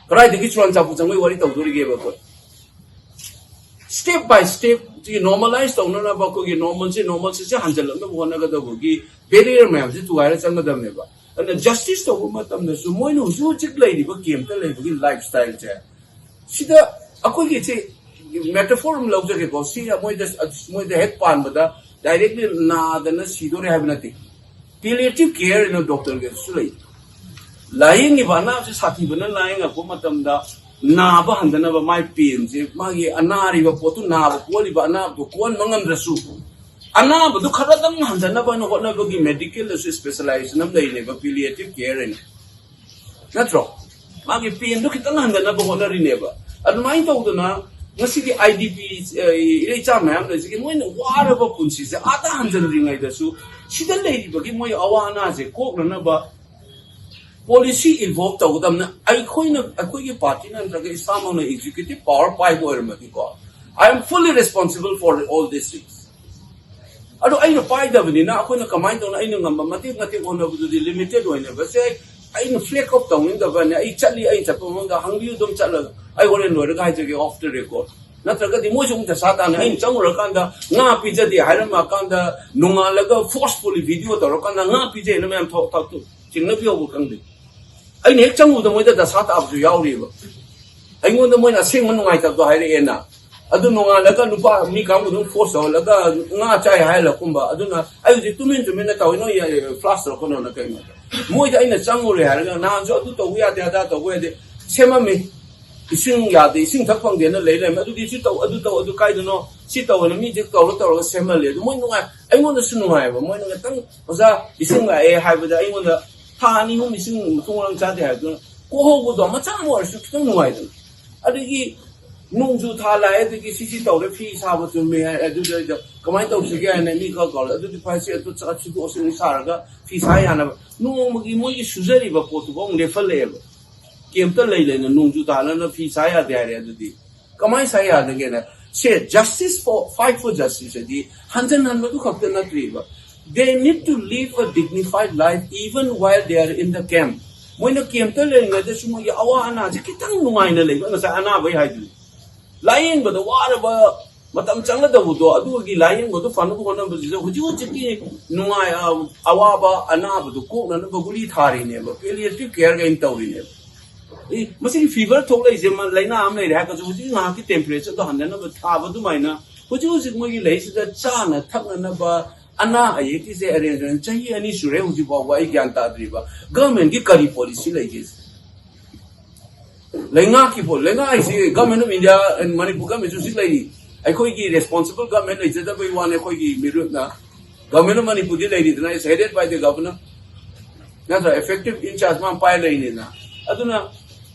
ꯀꯗꯥꯏꯗꯒꯤ ꯆꯨꯔꯥꯆꯥꯟꯄꯨꯔ ꯆꯪꯕꯒꯤ ꯋꯥꯔꯤ ꯇꯧꯗꯣꯔꯤꯒꯦꯕ ꯑꯩꯈꯣꯏ? Step by step ꯁꯤ normalize ꯇꯧꯅꯅꯕ ꯑꯩꯈꯣꯏꯒꯤ normalꯁꯦ, normalꯁꯦ ꯍꯟꯖꯜꯂꯛꯅꯕ ꯍꯣꯠꯅꯒꯗꯕꯒꯤ barrier ꯃꯌꯥꯝꯁꯦ ꯊꯨꯒꯥꯏꯔ ꯆꯪꯒꯗꯕꯅꯦꯕ꯫ ꯑꯗꯨꯅ justice ꯇꯧꯕ ꯃꯇꯝꯗꯁꯨ ꯃꯣꯏꯅ ꯍꯧꯖꯤꯛ ꯍꯧꯖꯤꯛ ꯂꯩꯔꯤꯕ ꯀꯦꯝꯇ ꯂꯩꯕꯒꯤ lifestyleꯁꯦ, ꯁꯤꯗ ꯑꯩꯈꯣꯏꯒꯤ ꯁꯤ metaphor ꯑꯃ ꯂꯧꯖꯒꯦꯀꯣ꯫ ꯁꯤ ꯃꯣꯏꯗ, ꯃꯣꯏꯗ ꯍꯦꯛ ꯄꯥꯟꯕꯗ directly ꯅꯥꯗꯅ ꯁꯤꯗꯣꯔꯦ ꯍꯥꯏꯕ ꯅꯠꯇꯦ꯫ Palliative care ꯍꯥꯏꯅ doctorꯒꯤꯁꯨ ꯂꯩ꯫ ꯂꯥꯏꯌꯦꯡꯉꯤꯕ ꯑꯅꯥꯕꯁꯤ ꯁꯥꯊꯤꯕꯅ ꯂꯥꯏꯌꯦꯡꯉꯛꯄ ꯃꯇꯝꯗ ꯅꯥꯕ ꯍꯟꯗꯅꯕ ꯃꯥꯏ painꯁꯦ, ꯃꯥꯒꯤ ꯑꯅꯥꯔꯤꯕ ꯄꯣꯠꯇꯨ, ꯅꯥꯕ ꯄꯣꯛꯂꯤꯕ ꯑꯅꯥꯕꯗꯨ ꯀꯣꯛꯍꯟꯕ ꯉꯝꯗ꯭ꯔꯁꯨ ꯑꯅꯥꯕꯗꯨ ꯈꯔꯗꯪ ꯍꯟꯗꯅꯕꯅ ꯍꯣꯠꯅꯕꯒꯤ medicalꯗꯁꯨ specialization ꯑꯃ ꯂꯩꯔꯤꯅꯦꯕ, palliative care ꯍꯥꯏꯅ, ꯅꯠꯇ꯭ꯔꯣ? ꯃꯥꯒꯤ painꯗꯨ ꯈꯤꯇꯪ ꯍꯟꯗꯅꯕ ꯍꯣꯠꯅꯔꯤꯅꯦꯕ꯫ ꯑꯗꯨꯃꯥꯏꯅ ꯇꯧꯗꯅ ꯉꯁꯤꯒꯤ I D P, ꯑ, ꯏꯔꯩꯆꯥ ꯃꯌꯥꯝ ꯂꯩꯁꯤꯒꯤ ꯃꯣꯏꯅ ꯋꯥꯔꯕ ꯄꯨꯟꯁꯤꯁꯦ ꯑꯥꯗ ꯍꯟꯖꯤꯟꯗ꯭ꯔꯤꯉꯩꯗꯁꯨ ꯁꯤꯗ ꯂꯩꯔꯤꯕꯒꯤ ꯃꯣꯏ ꯑꯋꯥ ꯑꯅꯥꯁꯦ ꯀꯣꯛꯅꯅꯕ policy evolve ꯇꯧꯒꯗꯕꯅ ꯑꯩꯈꯣꯏꯅ, ꯑꯩꯈꯣꯏꯒꯤ partyꯅ ꯅꯠꯇ꯭ꯔꯒ ꯏꯁꯥꯃꯛꯅ executive power ꯄꯥꯏꯕ ꯑꯣꯏꯔꯝꯃꯗꯤꯀꯣ, I am fully responsible for all these things꯫ ꯑꯗꯣ ꯑꯩꯅ ꯄꯥꯏꯗꯕꯅꯤꯅ ꯑꯩꯈꯣꯏꯅ ꯀꯃꯥꯏꯅ ꯇꯧꯅ ꯑꯩꯅ ꯉꯝꯕ ꯃꯇꯦꯛ ꯃꯇꯦꯛ ꯍꯣꯠꯅꯕꯗꯨꯗꯤ limited ꯑꯣꯏꯅꯕꯁꯦ ꯑꯩꯅ flag off ꯇꯧꯅꯤꯡꯗꯕꯅꯦ꯫ ꯑꯩ ꯆꯠꯂꯤ, ꯑꯩ ꯆꯠꯄ ꯃꯐꯝꯗ ꯍꯪꯕꯤꯌꯨ ꯑꯗꯨꯝ ꯆꯠꯂꯒ ꯑꯩ ꯍꯣꯔꯦꯟ ꯂꯣꯏꯔꯒ ꯍꯥꯏꯖꯒꯦ off the record꯫ ꯅꯠꯇ꯭ꯔꯒꯗꯤ ꯃꯣꯏꯁꯨ ꯑꯃꯨꯛ ꯗꯁꯥ ꯇꯥꯅꯤ꯫ ꯑꯩꯅ ꯆꯪꯉꯨꯔꯀꯥꯟꯗ ꯉꯥ ꯄꯤꯖꯗꯦ ꯍꯥꯏꯔꯝꯃꯀꯥꯟꯗ ꯅꯣꯡꯉꯥꯜꯂꯒ forcefully video ꯇꯧꯔꯀꯥꯟꯗ ꯉꯥ ꯄꯤꯖꯩꯅ ꯃꯌꯥꯝ ꯊꯣꯛ ꯊꯥꯛꯇꯣ ꯆꯤꯡꯅꯕ ꯌꯧꯕ ꯈꯪꯗꯦ꯫ ꯑꯩꯅ ꯍꯦꯛ ꯆꯪꯉꯨꯕꯗ ꯃꯣꯏꯗ ꯗꯁꯥ ꯇꯥꯕꯁꯨ ꯌꯥꯎꯔꯤꯑꯕ꯫ ꯑꯩꯉꯣꯟꯗ ꯃꯣꯏꯅ ꯑꯁꯦꯡꯕ ꯅꯨꯡꯉꯥꯏꯇꯕꯗꯣ ꯍꯥꯏꯔꯛꯑꯦꯅ꯫ ꯑꯗꯨ ꯅꯣꯡꯉꯥꯜꯂꯒ ꯅꯨꯄꯥ ꯃꯤ ꯀꯥꯡꯕꯨꯗꯨ ꯐꯣꯔꯁ ꯇꯧꯍꯜꯂꯒ ꯉꯥ ꯆꯥꯏ ꯍꯥꯏꯍꯜꯂꯛꯀꯨꯝꯕ꯫ ꯑꯗꯨꯅ ꯑꯩ ꯍꯧꯖꯤꯛ ꯇꯨꯃꯤꯟ ꯇꯨꯃꯤꯟꯅ ꯇꯧꯏ, ꯅꯣꯏ ꯐ꯭ꯂꯥꯁ ꯇꯧꯔꯛꯀꯅꯣꯅ꯫ ꯀꯩꯅꯣꯗ ꯃꯣꯏꯗ ꯑꯩꯅ ꯆꯪꯉꯨꯔꯦ ꯍꯥꯏꯔꯒ ꯅꯍꯥꯟꯁꯨ ꯑꯗꯨ ꯇꯧꯕ ꯌꯥꯗꯦ, ꯑꯗꯥ ꯇꯧꯕ ꯌꯥꯗꯦ, ꯁꯦꯝꯃꯝꯃꯤ꯫ ꯏꯁꯤꯡ ꯌꯥꯗꯦ, ꯏꯁꯤꯡ ꯊꯛ ꯐꯪꯗꯦꯅ ꯂꯩ ꯂꯩꯔꯝꯃꯦ꯫ ꯑꯗꯨꯗꯤ ꯁꯤ ꯇꯧ, ꯑꯗꯨ ꯇꯧ, ꯑꯗꯨ ꯀꯥꯏꯗꯅꯣ ꯁꯤ ꯇꯧꯑꯅ ꯃꯤꯁꯦ ꯀꯧꯔ ꯇꯧꯔꯒ ꯁꯦꯝꯍꯜꯂꯦ꯫ ꯑꯗꯨ ꯃꯣꯏ ꯅꯨꯡꯉꯥꯏ, ꯑꯩꯉꯣꯟꯗꯁꯨ ꯅꯨꯡꯉꯥꯏꯑꯕ꯫ ꯃꯣꯏꯅ ꯈꯤꯇꯪ "ꯑꯣꯖꯥ, ꯏꯁꯤꯡ ꯂꯥꯛꯑꯦ" ꯍꯥꯏꯕꯗ ꯑꯩꯉꯣꯟꯗ ꯊꯥ ꯑꯅꯤ ꯑꯍꯨꯝ ꯏꯁꯤꯡ ꯃꯊꯣꯡ ꯃꯔꯝ ꯆꯥꯗꯦ ꯍꯥꯏꯕꯗꯨꯅ ꯀꯣꯛꯍꯧꯕꯗꯣ ꯃꯆꯥ ꯑꯃ ꯑꯣꯏꯔꯁꯨ ꯈꯤꯇꯪ ꯅꯨꯡꯉꯥꯏꯗꯅ꯫ ꯑꯗꯒꯤ ꯅꯣꯡꯖꯨ ꯊꯥ ꯂꯥꯛꯑꯦ, ꯑꯗꯒꯤ ꯁꯤꯁꯤ ꯇꯧꯔꯦ, ꯐꯤ ꯁꯥꯕ ꯆꯨꯝꯃꯦ ꯍꯥꯏ, ꯑꯗꯨꯗꯩꯗ ꯀꯃꯥꯏꯅ ꯇꯧꯁꯤꯒꯦ ꯍꯥꯏꯅ ꯃꯤ ꯈꯔ ꯀꯧꯔꯦ꯫ ꯑꯗꯨꯗꯤ ꯐꯔꯦ, ꯁꯤ ꯑꯗꯨ ꯆꯠ-, ꯁꯤꯗꯣꯛꯑꯁꯤ ꯁꯥꯔꯒ ꯐꯤ ꯁꯥ ꯌꯥꯅꯕ꯫ ꯅꯣꯡꯃꯒꯤ ꯃꯣꯏꯒꯤ ꯁꯨꯖꯔꯤꯕ ꯄꯣꯠꯇꯨꯐꯥꯎ ꯂꯦꯞꯍꯜꯂꯛꯑꯦꯕ꯫ ꯀꯦꯝꯞꯇ ꯂꯩ ꯂꯩꯅ ꯅꯣꯡꯖꯨ ꯊꯥꯅ ꯐꯤ ꯁꯥ ꯌꯥꯗꯦ ꯍꯥꯏꯔꯦ꯫ ꯑꯗꯨꯗꯤ ꯀꯃꯥꯏꯅ ꯁꯥ ꯌꯥꯗꯒꯦꯅ? ꯁꯦ, justice for, fight for justice ꯍꯥꯏꯗꯤ ꯍꯟꯖꯟ ꯍꯟꯕꯗꯨ ꯈꯛꯇ ꯅꯠꯇ꯭ꯔꯤꯕ꯫ They need to live a dignified life even while they are in the camp. ꯃꯣꯏꯅ ꯀꯦꯝꯞꯇ ꯂꯩꯔꯤꯉꯩꯗꯁꯨ ꯃꯣꯏꯒꯤ ꯑꯋꯥ ꯑꯅꯥꯁꯦ ꯈꯤꯇꯪ ꯅꯨꯡꯉꯥꯏꯅ ꯂꯩꯕ, ꯉꯁꯥꯏ ꯑꯅꯥꯕꯩ ꯍꯥꯏꯗꯨꯅꯤ꯫ ꯂꯥꯏꯌꯦꯡꯕꯗ ꯋꯥꯔꯕ, ꯃꯇꯝ ꯆꯪꯒꯗꯧꯕꯗꯣ, ꯑꯗꯨꯒꯤ ꯂꯥꯏꯌꯦꯡꯕꯗꯣ ꯐꯅꯕ ꯍꯣꯠꯅꯕꯁꯤꯗ ꯍꯧꯖꯤꯛ ꯍꯧꯖꯤꯛꯀꯤ ꯅꯨꯡꯉꯥꯏ-, ꯑ-, ꯑꯋꯥꯕ ꯑꯅꯥꯕꯗꯣ ꯀꯣꯛꯅꯅꯕ ꯒꯨꯂꯤ ꯊꯥꯔꯤꯅꯦꯕ, palliative care ꯒꯥꯏꯅ ꯇꯧꯔꯤꯅꯦꯕ꯫ ꯑꯦ, ꯃꯁꯤꯒꯤ ꯐꯤꯚꯔ ꯊꯣꯛꯂꯛꯏꯁꯦ ꯃ-, ꯂꯥꯏꯅꯥ ꯑꯃ ꯂꯩꯔꯦ ꯍꯥꯏꯔꯒꯁꯨ ꯍꯧꯖꯤꯛ ꯉꯥꯏꯍꯥꯛꯀꯤ ꯇꯦꯝꯄꯔꯦꯆꯔꯗꯣ ꯍꯟꯊꯅꯕ ꯊꯥꯕ ꯑꯗꯨꯃꯥꯏꯅ ꯍꯧꯖꯤꯛ ꯍꯧꯖꯤꯛ ꯃꯣꯏꯒꯤ ꯂꯩꯁꯤꯗ ꯆꯥꯅ ꯊꯛꯅꯅꯕ ꯑꯅꯥ ꯑꯌꯦꯛꯀꯤꯁꯦ ꯑꯦꯔꯦꯟꯖꯃꯦꯟ ꯆꯍꯤ ꯑꯅꯤ ꯁꯨꯔꯦ ꯍꯧꯖꯤꯛ ꯐꯥꯎꯕ ꯑꯩ ꯒ꯭ꯌꯥꯟ ꯇꯥꯗ꯭ꯔꯤꯕ꯫ ꯒꯚꯔꯟꯃꯦꯟꯒꯤ ꯀꯔꯤ ꯄꯣꯂꯤꯁꯤ ꯂꯩꯒꯦ? ꯂꯩꯉꯥꯛꯀꯤ ꯄꯣ-, ꯂꯩꯉꯥꯛ ꯍꯥꯏꯁꯤ Government of India and Manipur ꯒꯚꯔꯟꯃꯦꯟꯁꯨ ꯍꯧꯖꯤꯛ ꯂꯩꯔꯤ꯫ ꯑꯩꯈꯣꯏꯒꯤ ꯔꯦꯁꯄꯣꯟꯁꯤꯕꯜ ꯒꯚꯔꯟꯃꯦꯟ ꯂꯩꯖꯗꯕꯩ ꯋꯥꯅꯤ꯫ ꯑꯩꯈꯣꯏꯒꯤ ꯃꯤꯔꯨꯠꯅ Government of ꯃꯅꯤꯄꯨꯔꯗꯤ ꯂꯩꯔꯤꯗꯅ, is headed by the governor. ꯅꯠꯇ꯭ꯔ? Effective in charge ꯃꯥꯅ ꯄꯥꯏ ꯂꯩꯔꯤꯅꯤꯅ꯫ ꯑꯗꯨꯅ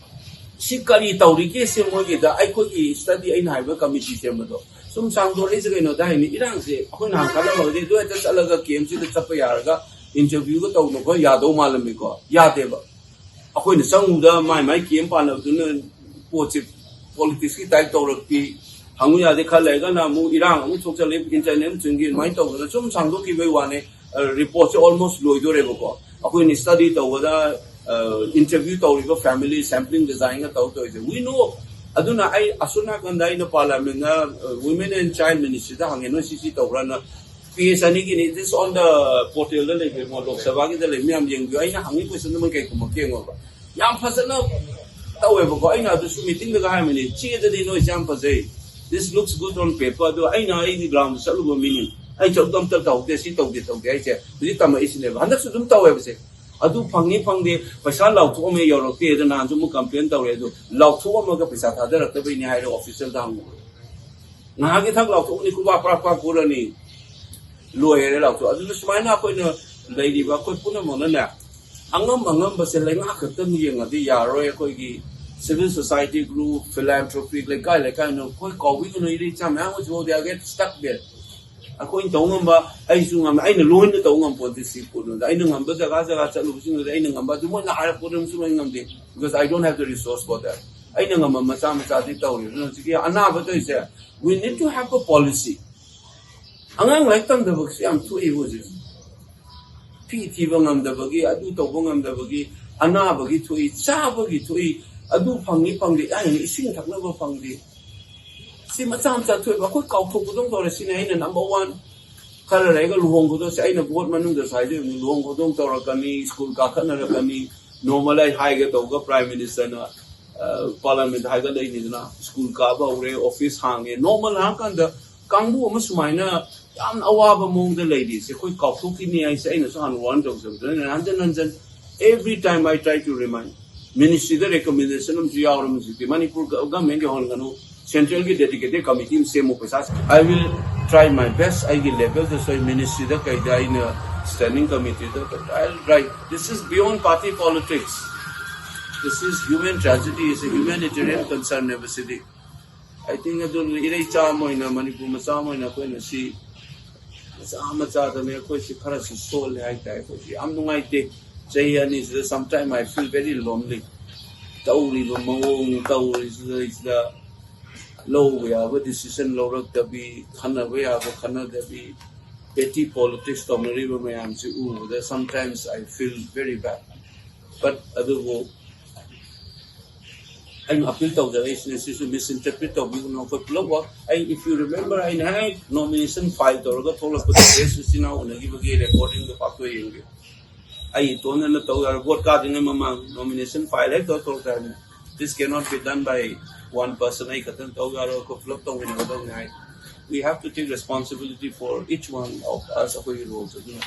ꯁꯤ ꯀꯔꯤ ꯇꯧꯔꯤꯒꯦ ꯁꯤ ꯃꯣꯏꯒꯤꯗ ꯑꯩꯈꯣꯏꯒꯤ ꯁ꯭ꯇꯗꯤ ꯑꯩꯅ ꯍꯥꯏꯕ ꯀꯃꯤꯇꯤ ꯁꯦꯝꯕꯗꯣ ꯁꯨꯝ ꯁꯥꯡꯗꯣꯔꯛꯏꯁꯦ ꯀꯩꯅꯣꯗ ꯍꯥꯏꯅꯤ꯫ ꯏꯔꯥꯡꯁꯦ ꯑꯩꯈꯣꯏ ꯅꯍꯥꯟ ꯈꯜꯂꯝꯃꯒꯗꯤ ꯑꯗꯨ ꯍꯦꯛꯇ ꯆꯠꯂꯒ ꯀꯦꯝꯁꯤꯗ ꯆꯠꯄ ꯌꯥꯔꯒ ꯏꯟꯇꯔꯚ꯭ꯌꯨꯒ ꯇꯧꯅꯕ ꯌꯥꯗꯧ ꯃꯥꯜꯂꯝꯃꯤꯀꯣ꯫ ꯌꯥꯗꯦꯕ꯫ ꯑꯩꯈꯣꯏꯅ ꯆꯪꯉꯨꯗ ꯃꯥꯏ ꯃꯥꯏ ꯀꯦꯝ ꯄꯥꯟꯅꯕꯗꯨꯅ ꯄꯣꯠꯁꯦ ꯄꯣꯂꯤꯇꯤꯛꯁꯀꯤ ꯇꯥꯏꯞ ꯇꯧꯔꯛꯄꯤ꯫ ꯍꯪꯉꯨ ꯌꯥꯗꯦ, ꯈꯔ ꯂꯩꯔꯒꯅ ꯑꯃꯨꯛ ꯏꯔꯥꯡ ꯑꯃꯨꯛ ꯊꯣꯛꯆꯜꯂꯤ, ꯏꯟꯇꯔꯅꯦꯜ ꯆꯤꯡꯒꯤ ꯑꯗꯨꯃꯥꯏꯅ ꯇꯧꯗꯅ ꯁꯨꯝ ꯁꯥꯡꯗꯣꯛꯈꯤꯕꯒꯤ ꯋꯥꯅꯤ꯫ ꯔꯤꯄꯣꯔꯠꯁꯦ ꯑꯣꯜꯃꯣꯁ ꯂꯣꯏꯗꯣꯔꯦꯕꯀꯣ꯫ ꯑꯩꯈꯣꯏꯅ ꯁ꯭ꯇꯗꯤ ꯇꯧꯕꯗ, ꯏꯟꯇꯔꯚ꯭ꯌꯨ ꯇꯧꯔꯤꯕ ꯐꯦꯃꯤꯂꯤ ꯁꯦꯝꯄ꯭ꯂꯤꯡ ꯗꯤꯖꯥꯏꯟꯒ ꯇꯧ ꯇꯧꯔꯤꯁꯦ꯫ We know꯫ ꯑꯗꯨꯅ ꯑꯩ ꯑꯁꯣꯝ ꯅꯥꯀꯟꯗ ꯑꯩꯅ ꯄꯥꯔꯂꯤꯌꯥꯃꯦꯟꯗ Women and Child Ministryꯗ ꯍꯪꯉꯦ, "ꯅꯣꯏ ꯁꯤ ꯁꯤ ꯇꯧꯕ꯭ꯔꯥꯅ?" ꯄꯦꯖ ꯑꯅꯤꯒꯤꯅꯤ, this on the portalꯗ ꯂꯩꯕ ꯂꯣꯛ ꯁꯚꯥꯒꯤꯗ ꯂꯩ ꯃꯌꯥꯝ ꯌꯦꯡꯕꯤꯌꯨ꯫ ꯑꯩꯅ ꯍꯪꯉꯤ ꯀꯣꯏꯁꯟꯗꯨ ꯃꯣꯏ ꯀꯩ ꯈꯨꯝꯃꯛꯀꯦ ꯌꯦꯡꯉꯣꯕ꯫ ꯌꯥꯝ ꯐꯖꯅ ꯇꯧꯋꯦꯕꯀꯣ꯫ ꯑꯩꯅ ꯑꯗꯨꯁꯨ ꯃꯤꯇꯤꯡꯗꯒ ꯍꯥꯏꯕꯅꯤ, "ꯆꯦꯗꯗꯤ ꯅꯣꯏꯁꯦ ꯌꯥꯝ ꯐꯖꯩ, This looks good on paper, ꯑꯗꯣ ꯑꯩꯅ ꯑꯩꯗꯤ ꯒ꯭ꯔꯥꯎꯟꯗ ꯆꯠꯂꯨꯕ ꯃꯤꯅꯤ, ꯑꯩ ꯆꯠꯂꯨꯗ ꯑꯝꯇ ꯇꯧꯗꯦ, ꯁꯤ ꯇꯧꯗꯦ ꯇꯧꯗꯦ ꯍꯥꯏꯁꯦ ꯍꯧꯖꯤꯛ ꯇꯝꯃꯛꯏꯁꯤꯅꯦꯕ꯫ ꯍꯟꯗꯛꯁꯨ ꯑꯗꯨꯝ ꯇꯧꯋꯦꯕꯁꯦ꯫ ꯑꯗꯨ ꯐꯪꯉꯤ ꯐꯪꯗꯦ, ꯄꯩꯁꯥ ꯂꯥꯎꯊꯣꯛꯑꯝꯃꯦ ꯌꯧꯔꯛꯇꯦ, ꯑꯗ ꯅꯍꯥꯟꯁꯨ ꯑꯃꯨꯛ ꯀꯝꯄ꯭ꯂꯦꯟ ꯇꯧꯔꯦ꯫ ꯑꯗꯨ ꯂꯥꯎꯊꯣꯛꯑꯝꯃꯒ ꯄꯩꯁꯥ ꯊꯥꯗꯔꯛꯇꯕꯩꯅꯦ ꯍꯥꯏꯔꯒ ꯑꯣꯐꯤꯁꯦꯜꯗ ꯍꯪꯉꯨ꯫ ꯉꯥꯏꯍꯥꯛꯀꯤ ꯊꯛ ꯂꯥꯎꯊꯣꯛꯑꯅꯤ, ꯈꯨꯕꯥꯛ ꯄ꯭ꯔꯥꯛ ꯄ꯭ꯔꯥꯛ ꯄꯨꯔꯅꯤ, ꯂꯣꯏꯔꯦ ꯂꯥꯎꯊꯣꯛ꯫ ꯑꯗꯨꯅ ꯁꯨꯃꯥꯏꯅ ꯑꯩꯈꯣꯏꯅ ꯂꯩꯔꯤꯕ ꯑꯩꯈꯣꯏ ꯄꯨꯝꯅꯃꯛꯅꯅꯦ, ꯑꯉꯝ ꯑꯉꯝꯕꯁꯦ ꯂꯩꯉꯥꯛ ꯈꯛꯇꯪ ꯌꯦꯡꯉꯗꯤ ꯌꯥꯔꯣꯏ꯫ ꯑꯩꯈꯣꯏꯒꯤ civil society group, philanthropic, ꯂꯩꯀꯥꯏ ꯂꯩꯀꯥꯏꯅ ꯑꯩꯈꯣꯏ ꯀꯥꯎꯕꯤꯒꯅꯨ, ꯏꯔꯩ ꯏꯆꯥ ꯃꯌꯥꯝ ꯑꯃꯁꯨ ꯍꯧꯗꯦ, I get stuck there꯫ ꯑꯩꯈꯣꯏꯅ ꯇꯧ ꯉꯝꯕ, ꯑꯩꯁꯨ ꯉꯝꯃꯦ, ꯑꯩꯅ ꯂꯣꯏꯅ ꯇꯧ ꯉꯝꯄꯣꯠꯇꯦ ꯁꯤ ꯄꯣꯠꯇꯨꯗ꯫ ꯑꯩꯅ ꯉꯝꯕ ꯖꯒꯥ ꯖꯒꯥ ꯆꯠꯂꯨꯕꯁꯤꯡꯗꯨꯗ ꯑꯩꯅ ꯉꯝꯕ ꯑꯗꯨ ꯃꯣꯏꯅ ꯍꯥꯏꯔꯛꯄꯗꯨꯅꯁꯨ ꯂꯣꯏ ꯉꯝꯗꯦ, because I don't have the resource for that꯫ ꯑꯩꯅ ꯉꯝꯕ ꯃꯆꯥ ꯃꯆꯥꯗꯤ ꯇꯧꯔꯤ꯫ ꯑꯗꯨꯅ ꯍꯧꯖꯤꯛꯀꯤ ꯑꯅꯥꯕ ꯇꯧꯔꯤꯁꯦ, we need to have a policy꯫ ꯑꯉꯥꯡ ꯂꯥꯏꯔꯤꯛ ꯇꯝꯗꯕꯁꯨ ꯌꯥꯝ ꯊꯣꯛꯏ ꯍꯧꯖꯤꯛ꯫ ꯐꯤ ꯊꯤꯕ ꯉꯝꯗꯕꯒꯤ, ꯑꯗꯨ ꯇꯧꯕ ꯉꯝꯗꯕꯒꯤ, ꯑꯅꯥꯕꯒꯤ ꯊꯣꯛꯏ, ꯆꯥꯕꯒꯤ ꯊꯣꯛꯏ, ꯑꯗꯨ ꯐꯪꯉꯤ ꯐꯪꯗꯦ, ꯑꯩꯅ ꯏꯁꯤꯡ ꯊꯛꯅꯕ ꯐꯪꯗꯦ꯫ ꯁꯤ ꯃꯆꯥ ꯃꯆꯥ ꯊꯣꯛꯏꯕ, ꯑꯩꯈꯣꯏ ꯀꯥꯎꯊꯣꯛꯄꯗꯧ ꯇꯧꯔꯦ꯫ ꯁꯤꯅ ꯑꯩꯅ number one꯫ ꯈꯔ ꯂꯩꯔꯒ ꯂꯨꯍꯣꯡꯕꯗꯣ, ꯁꯤ ꯑꯩꯅ ꯚꯣꯠ ꯃꯅꯨꯡꯗ ꯁ꯭ꯋꯥꯏꯗ ꯂꯨꯍꯣꯡ ꯈꯣꯡꯗꯣꯡ ꯇꯧꯔꯛꯀꯅꯤ, ꯁ꯭ꯀꯨꯜ ꯀꯥꯈꯠꯅꯔꯛꯀꯅꯤ꯫ ꯅꯣꯡꯃ ꯑꯩ ꯍꯥꯏꯒꯦ ꯇꯧꯕꯒ ꯄ꯭ꯔꯥꯏꯝ ꯃꯤꯅꯤꯁꯇꯔꯅ, ꯑ, ꯄꯥꯔꯂꯤꯌꯥꯃꯦꯟꯠ ꯍꯥꯏꯒꯠꯂꯛꯏꯅꯤꯗꯅ, ꯁ꯭ꯀꯨꯜ ꯀꯥꯕ ꯍꯧꯔꯦ, ꯑꯣꯐꯤꯁ ꯍꯥꯡꯉꯦ꯫ ꯅꯣꯔꯃꯦꯜ ꯍꯥꯡꯀꯥꯟꯗ ꯀꯥꯡꯕꯨ ꯑꯃ ꯁꯨꯃꯥꯏꯅ ꯌꯥꯝꯅ ꯑꯋꯥꯕ ꯃꯑꯣꯡꯗ ꯂꯩꯔꯤꯁꯦ ꯑꯩꯈꯣꯏ ꯀꯥꯎꯊꯣꯛꯈꯤꯅꯤ ꯍꯥꯏꯁꯦ ꯑꯩꯅꯁꯨ ꯍꯥꯟꯅ ꯋꯥꯔꯟ ꯇꯧꯖꯕꯗꯨꯅ ꯍꯟꯖꯟ ꯍꯟꯖꯟ, every time I try to remind꯫ ꯃꯤꯅꯤꯁꯇ꯭ꯔꯤꯗ ꯔꯤꯀꯃꯦꯟꯗꯦꯁꯟ ꯑꯃꯁꯨ ꯌꯥꯎꯔꯝꯃꯤ ꯍꯧꯖꯤꯛꯇꯤ, ꯃꯅꯤꯄꯨꯔ ꯒ-, ꯒꯃꯦꯟꯒꯤ ꯍꯣꯟꯒꯅꯨ, ꯁꯦꯟꯇ꯭ꯔꯦꯜꯒꯤ ꯗꯦꯗꯤꯀꯦꯇꯦꯗ ꯀꯃꯤꯇꯤ ꯑꯃ ꯁꯦꯝꯃꯨ ꯄꯩꯁꯥ꯫ I will try my best, ꯑꯩꯒꯤ ꯂꯦꯚꯦꯜꯗꯁꯨ ꯑꯩ ꯃꯤꯅꯤꯁꯇ꯭ꯔꯤꯗ ꯀꯩꯗ ꯑꯩꯅ standing ꯀꯃꯤꯇꯤꯗ, but I will try, this is beyond party politics, this is human tragedy, is a humanitarian concern ꯅꯦꯕ ꯁꯤꯗꯤ꯫ I think ꯑꯗꯨ ꯏꯔꯩꯆꯥ ꯑꯃ ꯑꯣꯏꯅ, ꯃꯅꯤꯄꯨꯔ ꯃꯆꯥ ꯑꯃ ꯑꯣꯏꯅ ꯑꯩꯈꯣꯏꯅ ꯁꯤ ꯃꯆꯥ ꯃꯆꯥꯗꯅꯦ ꯑꯩꯈꯣꯏꯁꯤ ꯈꯔꯁꯨ ꯁꯣꯜꯂꯦ ꯍꯥꯏꯇꯥꯔꯦ꯫ ꯑꯩꯈꯣꯏꯁꯤ ꯌꯥꯝ ꯅꯨꯡꯉꯥꯏꯇꯦ꯫ ꯆꯍꯤ ꯑꯅꯤꯁꯤꯗ sometime I feel very lonely꯫ ꯇꯧꯔꯤꯕ ꯃꯑꯣꯡ ꯇꯧꯔꯤꯁꯤꯗꯩꯁꯤꯗ ꯂꯧꯕ ꯌꯥꯕ decision ꯂꯧꯔꯛꯇꯕꯤ, ꯈꯟꯅꯕ ꯌꯥꯕ ꯈꯟꯅꯗꯕꯤ, petty politics ꯇꯧꯅꯔꯤꯕ ꯃꯌꯥꯝꯁꯤ ꯎꯕꯗ sometimes I feel very bad꯫ But ꯑꯗꯨꯕꯨ ꯑꯩꯅ ꯑꯄꯤꯜ ꯇꯧꯖꯔꯛꯏꯁꯤꯅ ꯁꯤꯁꯨ misinterpret ꯇꯧꯕꯤꯒꯅꯨ꯫ ꯑꯩꯈꯣꯏ ꯄꯨꯂꯞꯃꯛ, ꯑꯩ, if you remember, ꯑꯩꯅ ꯍꯦꯛ nomination file ꯇꯧꯔꯒ ꯊꯣꯛꯂꯛꯄꯗ ꯄ꯭ꯔꯦꯁ ꯏꯆꯤꯟ ꯏꯅꯥꯎ ꯎꯅꯈꯤꯕꯒꯤ ꯔꯦꯀꯣꯔꯗꯤꯡꯗꯣ ꯄꯥꯛꯊꯣꯛ ꯌꯦꯡꯒꯦ꯫ ꯑꯩ ꯏꯇꯣꯟꯗꯅ ꯇꯧ ꯌꯥꯔꯣꯏ꯫ ꯚꯣꯠ ꯀꯥꯗ꯭ꯔꯤꯉꯩ ꯃꯃꯥꯡ nomination file ꯍꯦꯛ ꯇꯧꯔ ꯊꯣꯛꯂꯛꯇ ꯍꯥꯏꯕꯅꯤ꯫ This cannot be done by One person ꯑꯩ ꯈꯛꯇꯪ ꯇꯧ ꯌꯥꯔꯣꯏ, ꯑꯩꯈꯣꯏ ꯄꯨꯂꯞ ꯇꯧꯃꯤꯟꯅꯒꯗꯧꯅꯤ ꯍꯥꯏ꯫ We have to take responsibility for each one of us, ꯑꯩꯈꯣꯏꯒꯤ ꯔꯣꯜꯁꯦ꯫ ꯑꯗꯨꯅ